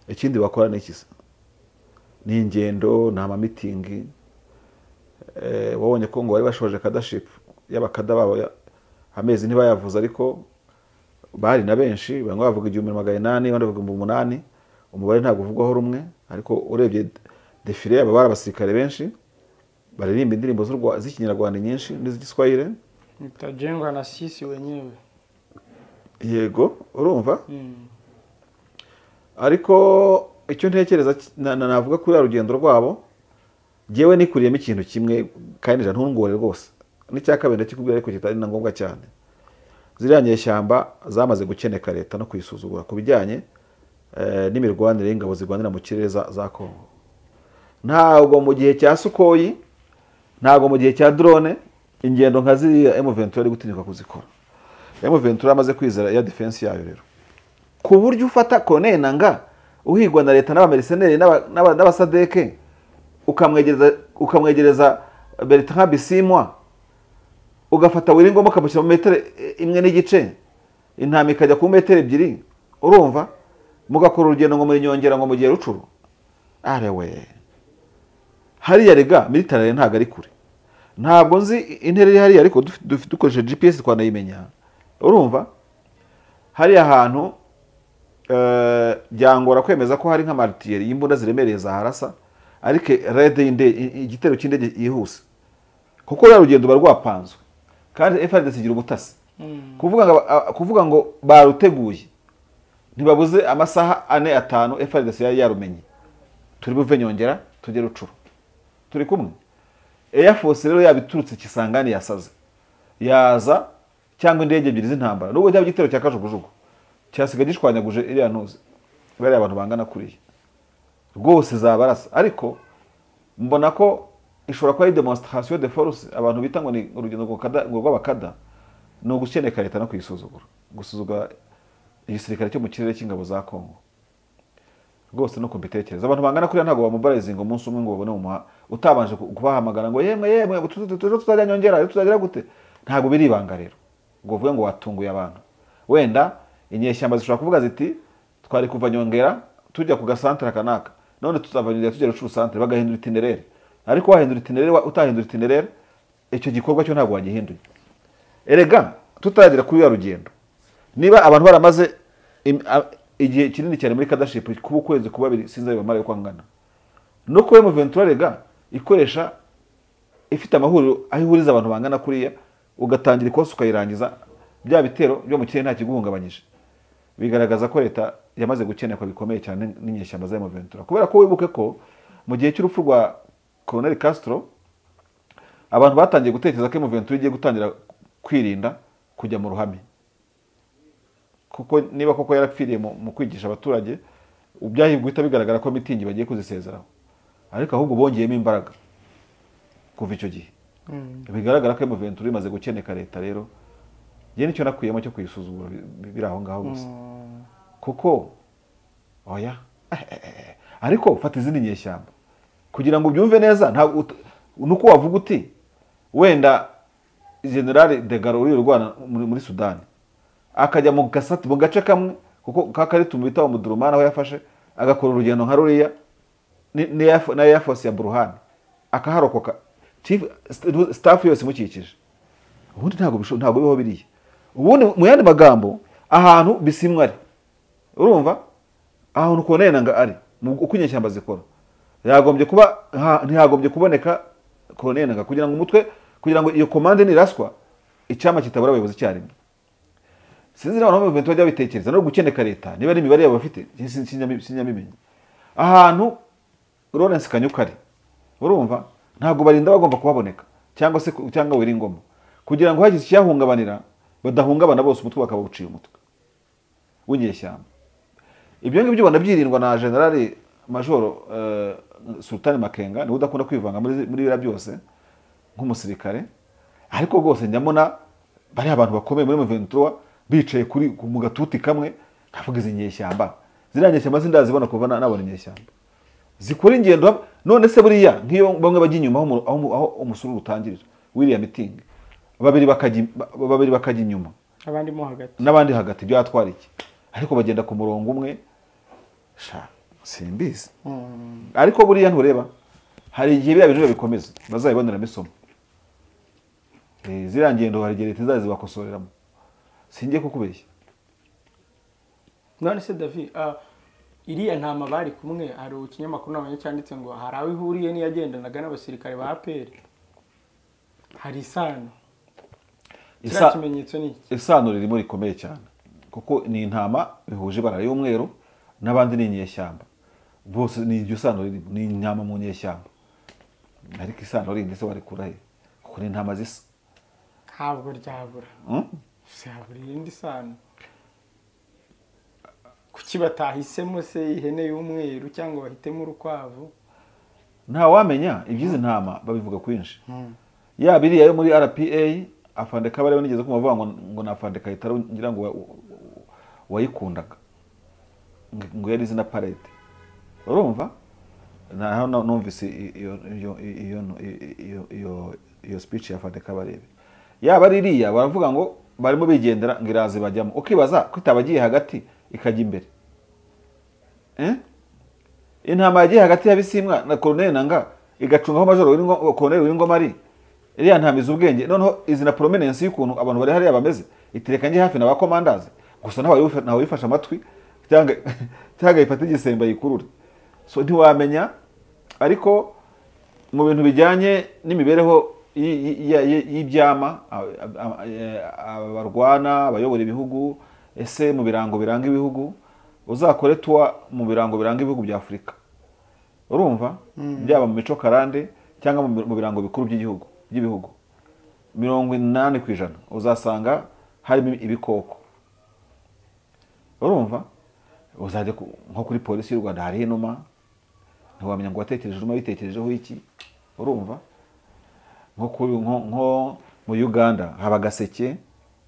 Ikindi bakora ni iki? Ni ingendo, ni ama meeting. Wabonye ko ngo bari bashoje kadaship y'abakada babo amezi ntibayavuze, ariko bari na benshi, bamwe bavuga 1800 abandi bavuga 8,000, umubare ntabwo uvugwaho rumwe, ariko urebye defile yabo bari abasirikare benshi baririmba indirimbo z'ikinyarwanda nyinshi n'iz'igiswahili. Nitajengwa na sisi wenyewe. Yego, urumva? Ariko icyo ntekereza navuga kuri rugendo rwabo, jewe nikuriyemo ikintu kimwe kandi ntungore rwose. N'icya kabiri ndakikubwira ariko kitari na ngombwa cyane. Ziriya nyeshyamba zamaze gukeneka leta no kuyisuzugura ku bijyanye n'imirwanire y'ingabo zirwanira mu kirere za Kongo. Ntabwo mu gihe cya Sukhoi, ntabwo mu gihe cya drone, ingendo nka ziriya M23 ari gutinyuka kuzikora. M23 amaze kwizera ya defense yayo rero, ku buryo ufata Corneille Nangaa uhigwa na leta n'abamercenaires n'abasadeke, ukamwegereza Bertrand Bisimwa, ugafata Wiringoma ukamushyira mu metero 1.5, intama ikajya ku metero 2, urumva mugakora urugendo ngo muri Nyongera ngo mugiye Rucuru. Arewe hariya rega military ntago ari kure, ntabwo nzi intera iri hariya, ariko dukoresheje GPS twanayimenya. Urumva hariya hantu byangora kwemeza ko hari nka martiyeri y'imbunda ziremereye za harasa, ariko raid igitero cy'indege yihuse, kuko rero rugendo barwapanzwe kandi FARDC igira ubutasi. Kuvuga ngo baruteguye ntibabuze amasaha 4 5 FARDC yari yarumenye, turi buve Nyongera tujye Rucuru, turi kumwe. Air Force rero yabiturutse Kisangani yasaze yaza, cyangwa indege ebyiri z'intambara, nubwo cyaba igitero cya kajugujugu cyasiga gishwanyaguje iriya ntuzi bari abantu bangana kuriya rwose zabarasa. Ariko mbona ko ishobora kuba ari demonstration de force abantu bita ngo ni urugendo ngo rw'abakada, ni ugukeneka leta no kuyisuzugura, gusuzugura igisirikare cyo mu kirere cy'ingabo za Kongo rwose no kumbitekereza. Abantu bangana kuriya ntabwo bamobilizinga umunsi umwe ngo babone umuha utabanje kubahamagara ngo yemwe yemwe tuzajya Nyongera tuzagira gute, ntabwo biri ibanga rero ngo uvuge ngo watunguye abantu. Wenda inyeshyamba zishobora kuvuga ziti twari kuva Nyongera tujya ku gasantere kanaka, none tuzava Nyongera tujya Rucuru santere, bagahindura itinerere. Ariko wahindura itinerere utahindura itinerere, icyo gikorwa cyo ntabwo wagihinduye. Erega tutagera kuri ya rugendo, niba abantu baramaze igihe kinini cyane muri kadaship kuba ukwezi kuba abiri sinzi ayo bamara uko angana, no kuba M23 rega ikoresha ifite amahuriro aho ihuriza abantu bangana kuriya, ugatangira ikosa ukayirangiza, bya bitero byo mu kirere nta kiguhungabanyije, bigaragaza ko leta yamaze gukenekwa bikomeye cyane n'inyeshyamba za M23. Kubera ko wibuke ko mu gihe cy'urupfu rwa Colonel Castro abantu batangiye gutekereza ko M23 igiye gutangira kwirinda kujya mu ruhame, kuko niba koko yarapfiriye mu kwigisha abaturage, ubyahi guhita bigaragara ko mitingi bagiye kuzisezeraho, ariko ahubwo bongeyemo imbaraga kuva icyo gihe. Bigaragara ko M23 imaze gukeneka leta rero. Njye nicyo nakuyemo cyo kuyisuzugura biri aho ngaho gusa, kuko oya ariko fata izindi nyeshyamba kugira ngo ubyumve neza. Ntabwo nuko wavuga uti wenda General de Gaulle uri urwana muri Sudani akajya mu gasati mu gace kamwe, kuko kakari tumubita wa Mudurumana aho yafashe agakora urugendo nka ruriya na Air Force ya Burhan akaharokoka, Chief staff yose imukikije. Ubundi ntabwo biho biriya. Ubundi mu yandi magambo ahantu Bisimwa ari, urumva ahantu Corneille Nangaa ari uko inyeshyamba zikora, yagombye kuba ntihagombye kuboneka Corneille Nangaa kugira ngo umutwe, kugira ngo iyo komande niraswa icyama kitabura abayobozi icyarimwe. Sinzi n'abantu bo mu bintu bajya babitekereza no gukeneka leta niba ari imibare yabo bafite, sinyamimenya. Ahantu Lawrence Kanyuka ari, urumva ntabwo barinda bagomba kuhaboneka cyangwa se cyangwa Willy Ngoma, kugira ngo hagize icyahungabanira badahungabana bose umutwe bakaba uciye umutwe w'inyeshyamba. Ibyo ngibyo ubona byirindwa na General Major Sultan Makenga, niwe udakunda kwivanga muri biriya byose nk'umusirikare. Ariko rwose njyamona bari abantu bakomeye muri M23 bicaye kuri mu gatuti kamwe, kavuga izi nyeshyamba. Ziriya nyeshyamba sindazibona kuva nabona inyeshyamba zikora ingendo. None se buriya nk'iyo bamwe bajya inyuma aho umusururu utangirira wiriya meeting, babiri bakajya inyuma abandi mo hagati n'abandi hagati, byatwara iki? Ariko bagenda ku murongo umwe, sha simbizi. Ariko buriya ntureba hari igihe biriya bintu bikomeza bazabiboneramo isomo. Ziriya ngendo hari igihe leta izazibakosoreramo, singiye kukubeshya. None se David, iriya ntama bari kumwe, hari ikinyamakuru nabonye cyanditse ngo hari aho ihuriye n'iyagendanaga n'abasirikare ba APR, hari isano. Ikimenyetso ni iki? Isano ririmo rikomeye cyane, kuko ni intama bihuje ibara y'umweru n'abandi ni inyeshyamba bose, ni iryo sano ririmo, ni intama mu nyeshyamba. Ariko isano rindi se warikura he? Kuko ni intama zisa. Ntabwo ryabura, ryabura irindi sano. Kuki batahisemo se ihene y'umweru cyangwa bahitemo urukwavu? Nta wamenya ibyizi ntama babivuga kwinshi. Ya biriya yo muri RPA afande Kabarebe nigeze kumuvuga ngo na afande Kayitare ngira ngo wayikundaga, ngo yari izina parade. Urumva naho numvise iyo speech ya afande Kabarebe. Yaba ari iriya baravuga ngo barimo bigendera ngo iraze bajyamo, ukibaza ko itabagiye hagati ikajya imbere. Intama yagiye hagati ya Bisimwa na Corneille Nangaa igacungaho Major Corneille Willy Ngoma ari, iriya ntama izi ubwenge. Noneho izina prominence y'ukuntu abantu bari hariya bameze itereka nge hafi na ba commanders gusa, ntawe yifasha amatwi cyangwa ifata igisemba yikurure. So ntiwamenya. Ariko mu bintu bijyanye n'imibereho y'ibyama, abarwana abayobora ibihugu, ese mu birango biranga ibihugu, uzakore tuwa mu birango biranga ibihugu bya Afurika, urumva byaba mu mico karande cyangwa mu birango bikuru by'igihugu by'ibihugu, 80% uzasanga harimo ibikoko. Urumva uzajya nko kuri polisi y'u Rwanda hari inuma, ntiwamenya ngo watekereje inuma bitekerejeho iki. Urumva nko mu Uganda haba gaseke,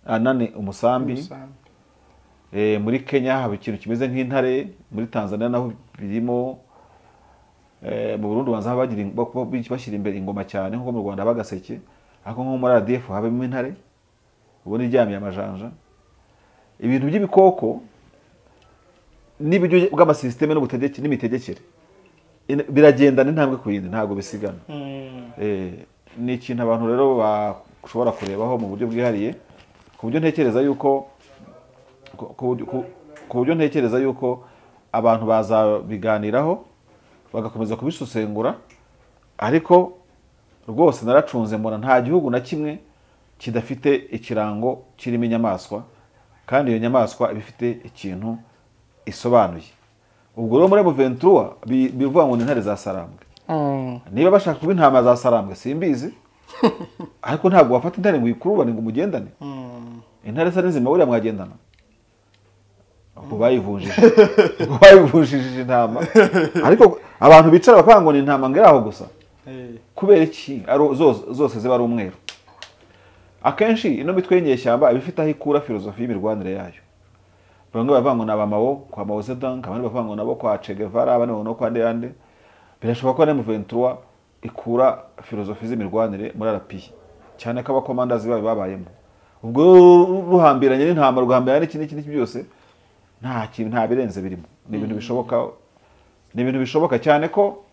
anane umusambi. Muri Kenya haba ikintu kimeze nk'intare, muri Tanzania naho birimo, mu Burundi banza bagira bashyira imbere ingoma cyane nko mu Rwanda haba gaseke, ariko nko muri RDF habamo intare ubona iryamiye amajanja. Ibintu by'ibikoko n'ibyo bw'amasysteme n'ubutegeki n'imitegekere biragendana intambwe ku yindi, ntabwo bisigana. Ni ikintu abantu rero bashobora kurebaho mu buryo bwihariye, ku buryo ntekereza yuko ku buryo ntekereza yuko abantu bazabiganiraho bagakomeza kubisesengura. Ariko rwose naracunze mbona nta gihugu na kimwe kidafite ikirango kirimo inyamaswa, kandi iyo nyamaswa iba ifite ikintu isobanuye. Ubwo rero muri M23 bivuga ngo ni intare za Sarambwe. Niba bashaka kuba intama za Sarambwe simbizi, ariko ntabwo wafata intare ngo uyikurubane ngo umugendane. Intare se nzima buriya mwagendana? Ubwo bayivunjije intama. Ariko abantu bicara bakavuga ngo ni intama ngera aho gusa. Kubera iki zose ziba ari umweru? Akenshi ino mitwe y'inyeshyamba iba ifite aho ikura filozofi y'imirwanire yayo. Bamwe bavuga ngo ni abamao kwa Mao Zedong, abandi bavuga ngo nabo kwa Che Guevara, abandi bavuga ngo kwa Ndeyande. Birashoboka ko na M23 ikura filozofi z'imirwanire muri RP, cyane ko abakomandazi bayo babayemo. Ubwo ruhambiranye n'intama, ruhambiranye n'iki n'iki byose, nta kintu nta birenze birimo. Ni ibintu bishoboka, ni ibintu bishoboka cyane ko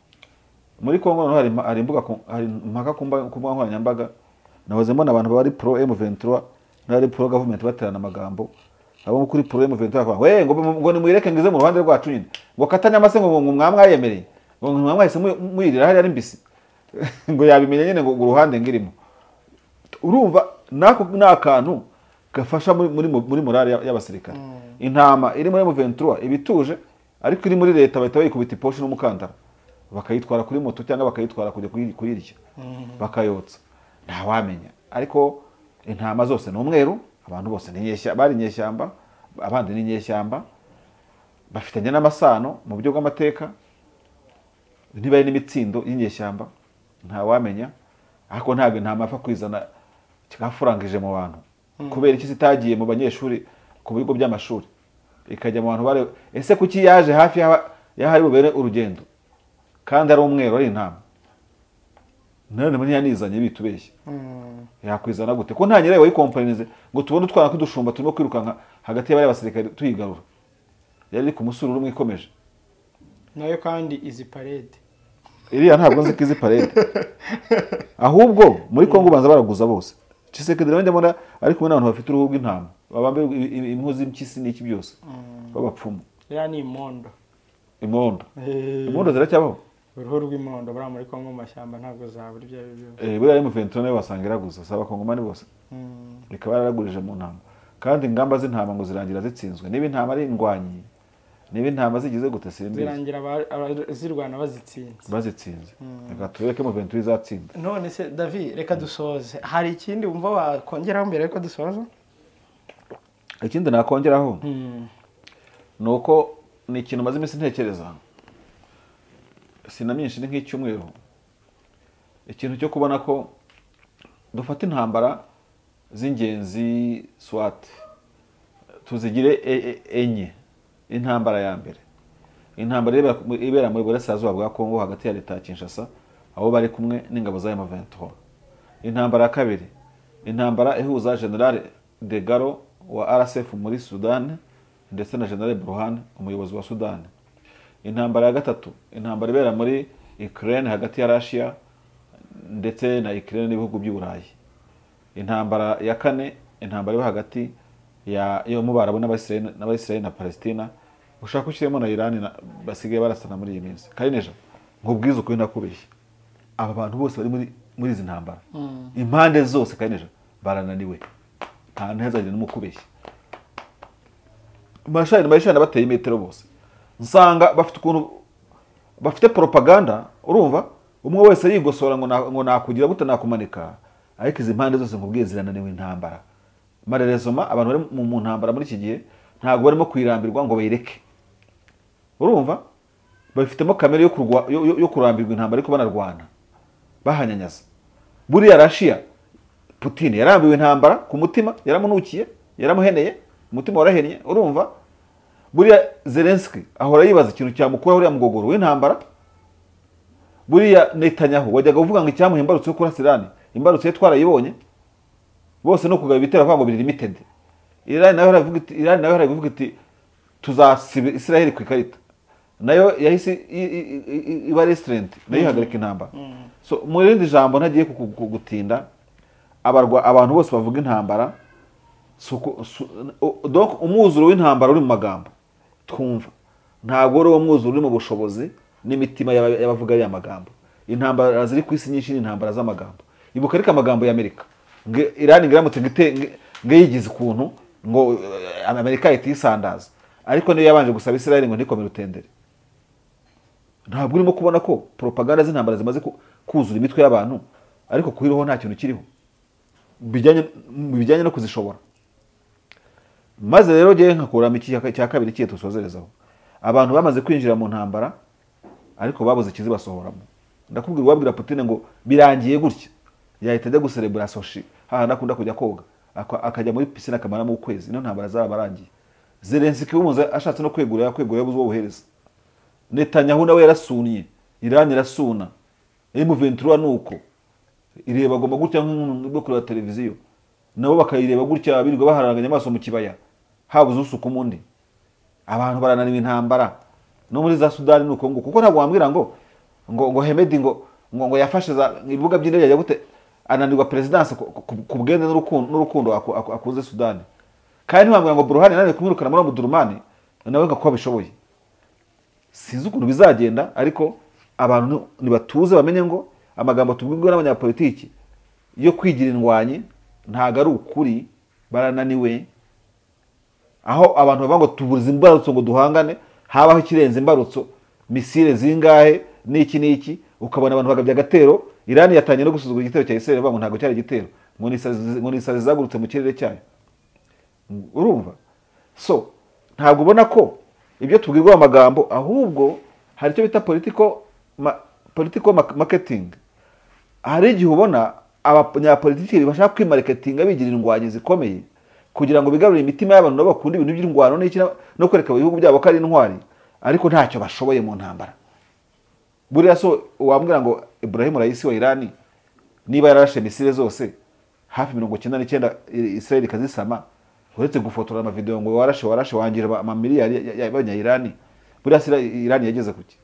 Muri Kongo noneho hari imbuga, hari impaka ku mbuga nkoranyambaga. Nahoze mbona abantu bari pro M23 n'abari pro government baterana amagambo. Abo kuri pro M23 bakavuga we ngo nimwireke ngize mu ruhande rwacu nyine, ngo katanyamase ngo mwamwayemereye, ngo mwamwahise muyirira hari ari mbisi ngo yabimenye nyine ngo uruhande ngirimo. Urumva nako nakantu gafasha muri morale y'abasirikare. Intama iri muri M23 ibituje, ariko iri muri leta bahita bayikubita iposhe n'umukandara, bakayitwara kuri moto cyangwa bakayitwara kujya kuyirya, bakayotsa, ntawamenya. Ariko intama zose ni umweru, abantu bose ni inyeshyamba, bari inyeshyamba, abandi ni inyeshyamba, bafitanye n'amasano mu buryo bw'amateka, ntibari n'imitsindo y'inyeshyamba, ntawamenya. Ariko ntabwo intama apfa kwizana kikafurangije mu bantu. Kubera iki zitagiye mu banyeshuri ku bigo by'amashuri, ikajya mu bantu bare? Ese kuki yaje hafi y'ahari bubere urugendo kandi ari umweru ari intama? None muri yanizanye bitubeshye. Yakwizana gute ko nta nyirayo wayikompanyize ngo tubone utwana kudushumba turimo kwirukanka hagati y'abari abasirikare tuyigarura? Yari ku musururu umwe ikomeje nayo, kandi izi parade iriya ntabwo nzi ko izi parade. Ahubwo muri Kongo banza baraguza bose. Tshisekedi nawe ndabona ari kumwe n'abantu bafite uruhu rw'intama, babambe impu z'impyisi n'iki byose, babapfumu. Iriya ni imondo. Imondo. Imondo ziracyabaho? Uruhu rw'imondo buriya muri Kongo mu mashyamba ntabwo zabura ibyo ari byo byose. Buriya M23 nayo wasanga iraguza, saba Kongomani bose. Ikaba yaragurije mu ntama. Kandi ingamba z'intama ngo zirangira zitsinzwe. Niba intama ari indwanyi, niba intama zigize gute simbizi. Zirangira zirwana bazitsinze. Bazitsinze. Reka tureke M23 izatsinda. None se David, reka dusoze. Hari ikindi wumva wakongeraho mbere yuko dusoza? Ikindi nakongeraho nuko ni ikintu maze iminsi ntekereza, sinamyinshi ni nk'icyumweru, ikintu cyo kubona ko dufata intambara z'ingenzi SWAT tuzigire enye. Intambara ya mbere, intambara ibera muri Burasirazuba bwa Kongo hagati ya leta ya Kinshasa aho bari kumwe n'ingabo za M23. Intambara ya kabiri, intambara ihuza General Degaro wa RSF muri Sudan ndetse na General Burhan umuyobozi wa Sudan. Intambara ya gatatu, intambara ibera muri Ukraine hagati ya Russia ndetse na Ukraine n'ibihugu by'i Burayi. Intambara ya kane, intambara iba hagati ya yo mu Barabu n'Abayisraeli na Palestina, ushaka ushyiremo na Iran basigaye barasana muri iyi minsi. Karineja nkubwize ukuri ndakubeshya, aba bantu bose bari muri izi ntambara impande zose Karineja barananiwe, nta ntazagire n'umukubeshya. Mashani bateye imetero bose, nsanga bafite ukuntu bafite propaganda. Urumva umwe wese yigosora ngo nakugira gute nakumanika, ariko izi mpande zose nkubwiye zirananiwe intambara. Marerezoma abantu bari mu ntambara muri iki gihe ntabwo barimo kwirambirwa ngo bayireke. Urumva bafitemo kamere yo kurambirwa intambara, ariko banarwana bahanyanyaza. Buriya Russia Putin yarambiwe intambara ku mutima, yaramunukiye, yaramuheneye, umutima warahennye. Urumva buriya Zelensky ahora yibaza ikintu cyamukura uriya mugogoro w'intambara. Buriya Netanyahu wajyaga uvuga ngo icyamuha imbarutso yo kurasa Iran, imbarutso ye twarayibonye, bose no kugaba ibitero avuga ngo biri limited. Iran nayo iravuga iti tuzasiba Israel ku ikarita, nayo yahise iba restraint, nayo ihagarika intambara. So mu rindi jambo ntagiye kugutinda, abantu bose bavuga intambara, donc umwuzuro w'intambara uri mu magambo twumva, ntabwo ari uwo mwuzuro uri mu bushobozi n'imitima y'abavuga ya magambo. Intambara ziri ku isi nyinshi ni intambara z'amagambo. Ibuka ariko amagambo ya Amerika, Iran ngiramutse nge yigize ukuntu ngo Amerika itisandaza, ariko niyo yabanje gusaba Israel ngo ntikomere utendere. Ntabwo urimo kubona ko propaganda z'intambara zimaze kuzura imitwe y'abantu, ariko kuriho nta kintu kiriho bijyanye no kuzishobora. Maze rero ngiye nkakuramo iki cya kabiri kiye tusozerezaho. Abantu bamaze kwinjira mu ntambara ariko babuze ikizibasohoramo. Ndakubwira wabwira Putin ngo birangiye gutya, yahita ajya guserebura Sochi hahandi akunda kujya koga, akajya muri piscine akamaramo ukwezi, ino ntambara zarabarangiye. Zelensky wumuze ashatse no kwegura yakwegura yabuze uwo buhereza. Netanyahu nawe yarasuniye, Iran irasuna, M23 nuko ireba goma gutya nk'ubwo kuri televiziyo, nabo bakayireba gutya birirwa baharanganya amaso mu kibaya, habuze usuku mundi. Abantu barananiwe intambara no muri za Sudani nuko ngo, kuko ntabwo wambwira ngo Ngo Hemedi ngo yafashe ibibuga by'indege ajya gute ananirwa presidence ku bwende n'urukundo akunze Sudani. Kandi ntibambwira ngo Burhani yananiwe kumwirukana muri Omdurman nawe ngo abishoboye. Sinzi ukuntu bizagenda, ariko abantu nibatuze bamenye ngo amagambo tubwirwa n'abanyapolitiki yo kwigira indwanyi ntago ari ukuri, barananiwe. Aho abantu bavuga ngo tuburize imbarutso ngo duhangane, habaho ikirenze imbarutso, misile zingahe n'iki n'iki, ukabona abantu bagabye agatero. Irani yatangiye no gusuzugura igitero cya Israel bavuga ngo ntago cyari igitero, ngo ni isazi zagurutse mu kirere cyayo. Urumva? So ntabwo ubona ko ibyo tubwirwa amagambo, ahubwo hari icyo bita political marketing. Hari igihe ubona abanyapolitiki bashaka kwimarketinga bigira indwanyi zikomeye kugira ngo bigarure imitima y'abantu nabo bakunda ibintu by'indwano n'iki no kwereka ibihugu byabo ko ari intwari, ariko ntacyo bashoboye mu ntambara. Buriya so wambwira ngo Ibrahim Raisi wa Irani niba yararashe misile zose hafi 99 Israel ikazisama, uretse gufotora amavideo ngo warashe wangira amamiliyari y'abanya-Irani, buriya se Irani yageze kuki?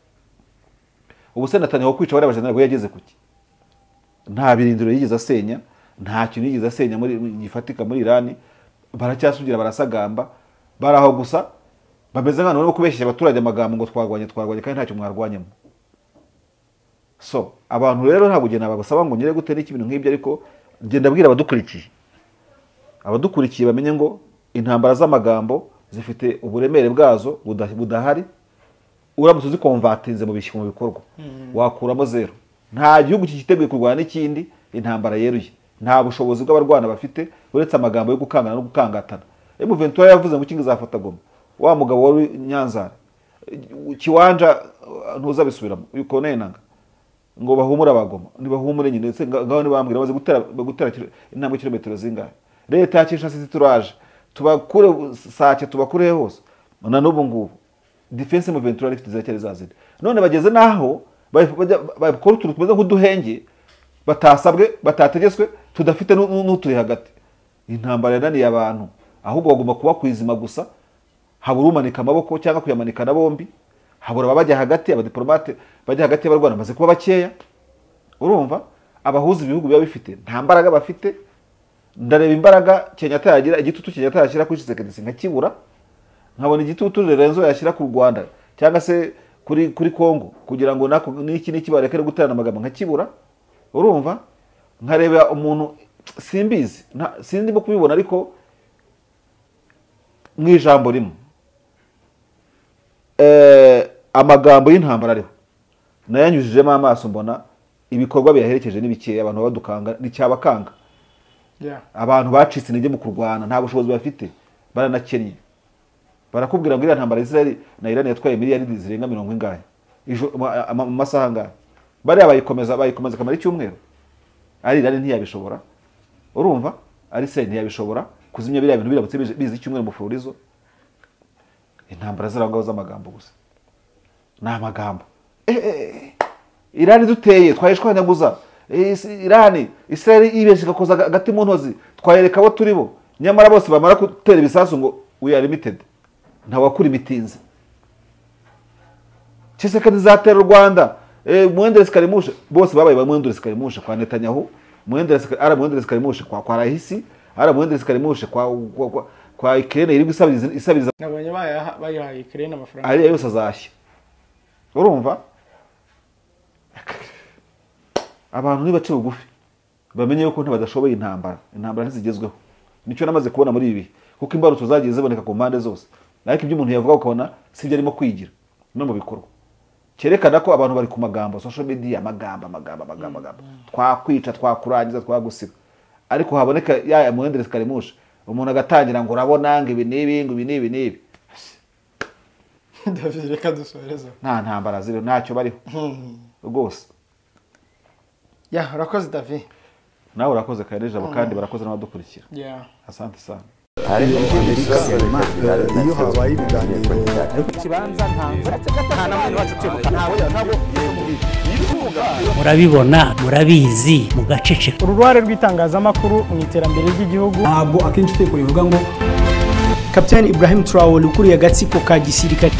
Ubu se Netanyahu kwica bari abajenerali yageze kuki? Nta birindiro yigeze asenya, nta kintu yigeze asenya muri gifatika muri Irani. Baracyasugira barasagamba, baraho gusa bameze nk'abantu barimo kubeshya abaturage amagambo ngo twarwanye kandi ntacyo mwarwanyemo. So abantu rero ntabwo ugenda babasaba ngo ngere gute n'iki bintu nk'ibyo, ariko ngenda abwira abadukurikiye bamenye ngo intambara z'amagambo zifite uburemere bwazo budahari. Uramutse uzikonvatinze mu bishyika mu bikorwa wakuramo zero. Nta gihugu kiteguye kurwana n'ikindi intambara yeruye, nta bushobozi bw'abarwana bafite uretse amagambo yo gukangana no gukangatana. M23 yavuze ngo kingi zafata Goma, wa mugabo wari Nyanzara Kiwanja ntuzabisubiramo yuko nenanga ngo bahumure abagoma, ntibahumure nyine, ndetse ngaho nibambwira baze gutera intambwe kilometero zingahe. Leta ya Kinshasa turaje tubakure Sake tubakure hose, na n'ubu ngubu defense M23 ifite ziracyari zazindi. None bageze naho bakora utuntu tumeze nk'uduhenge batasabwe batategetswe tudafite n'uturi hagati. Intambara yananiye abantu, ahubwo bagomba kuba kwizima gusa, habura umanika amaboko cyangwa kuyamanika na bombi, habura ababajya hagati, abadiplomate bajya hagati y'abarwana bamaze kuba bakeya. Urumva abahuza ibihugu biba bifite nta mbaraga bafite. Ndareba imbaraga Kenyatta yagira, igitutu Kenyatta yashyira kuri Tshisekedi nkakibura, nkabona igitutu Lorenzo yashyira ku Rwanda cyangwa se kuri Kongo kugira ngo nako n'iki n'iki barekere guterana amagambo nkakibura. Urumva nkareba umuntu simbizi sindimo kubibona, ariko mu ijambo rimwe amagambo y'intambara ariho nayanyujijemo amaso mbona ibikorwa biyaherekeje n'ibikeya, abantu badukanga n'icyabakanga. Abantu bacitse intege mu kurwana, nta bushobozi bafite, baranakennye. Barakubwira ngo iriya ntambara Israel na Iran yatwaye miliyari zirenga 40 ingahe mu masaha angahe, bariya bayikomeza kamara icyumweru. Ari Iran ntiyabishobora, urumva ari Israel ntiyabishobora kuzimya biriya bintu biramutse bizi icyumweru mu fururizo. Intambara zirangwa z'amagambo gusa, ni amagambo. Iran duteye twayishwanyaguza, Iran Israel ibeshe igakoza agati mu ntozi, twayereka abo turi bo, nyamara bose bamara gutera ibisasu ngo we are limited, nta wakura imitinze. Tshisekedi zatera u Rwanda, Muenderesi Karimushe, bose babaye ba Muenderesi Karimushe kwa Netanyahu, Muenderesi Karimushe kwa Rahisi, Muenderesi Karimushe kwa Ukraine iri gusabiriza nabonye bayahaye Ukraine amafaranga ari yose azashya. Urumva abantu nibace bugufi bamenye yuko ntibadashoboye intambara ntizigezweho. Nicyo namaze kubona muri ibi, kuko imbarutso zagiye ziboneka ku mpande zose, ariko ibyo umuntu yavuga ukabona sibyo arimo kwigira no mu bikorwa. Cyerekana ko abantu bari ku magambo, social media, amagambo twakwica, twakurangiza, twagusiga, ariko haboneka ya Muenderesi Karimushe umuntu agatangira ngo urabona ngo ibi n'ibi ngo ibi n'ibi n'ibi. David reka dusoreze, nta ntambara ziriho, ntacyo bariho rwose. Ya urakoze David. Nawe urakoze Karenijabo, kandi barakoze n'abadukurikira. Asante sana. Iyo habaye ibiganiro murabibona, murabizi, mugaceceka. Uruhare rw'itangazamakuru mu iterambere ry'igihugu ntabwo akenshi utekura ivuga ngo Captain Ibrahim Traore ukuriye agatsiko ka gisirikare.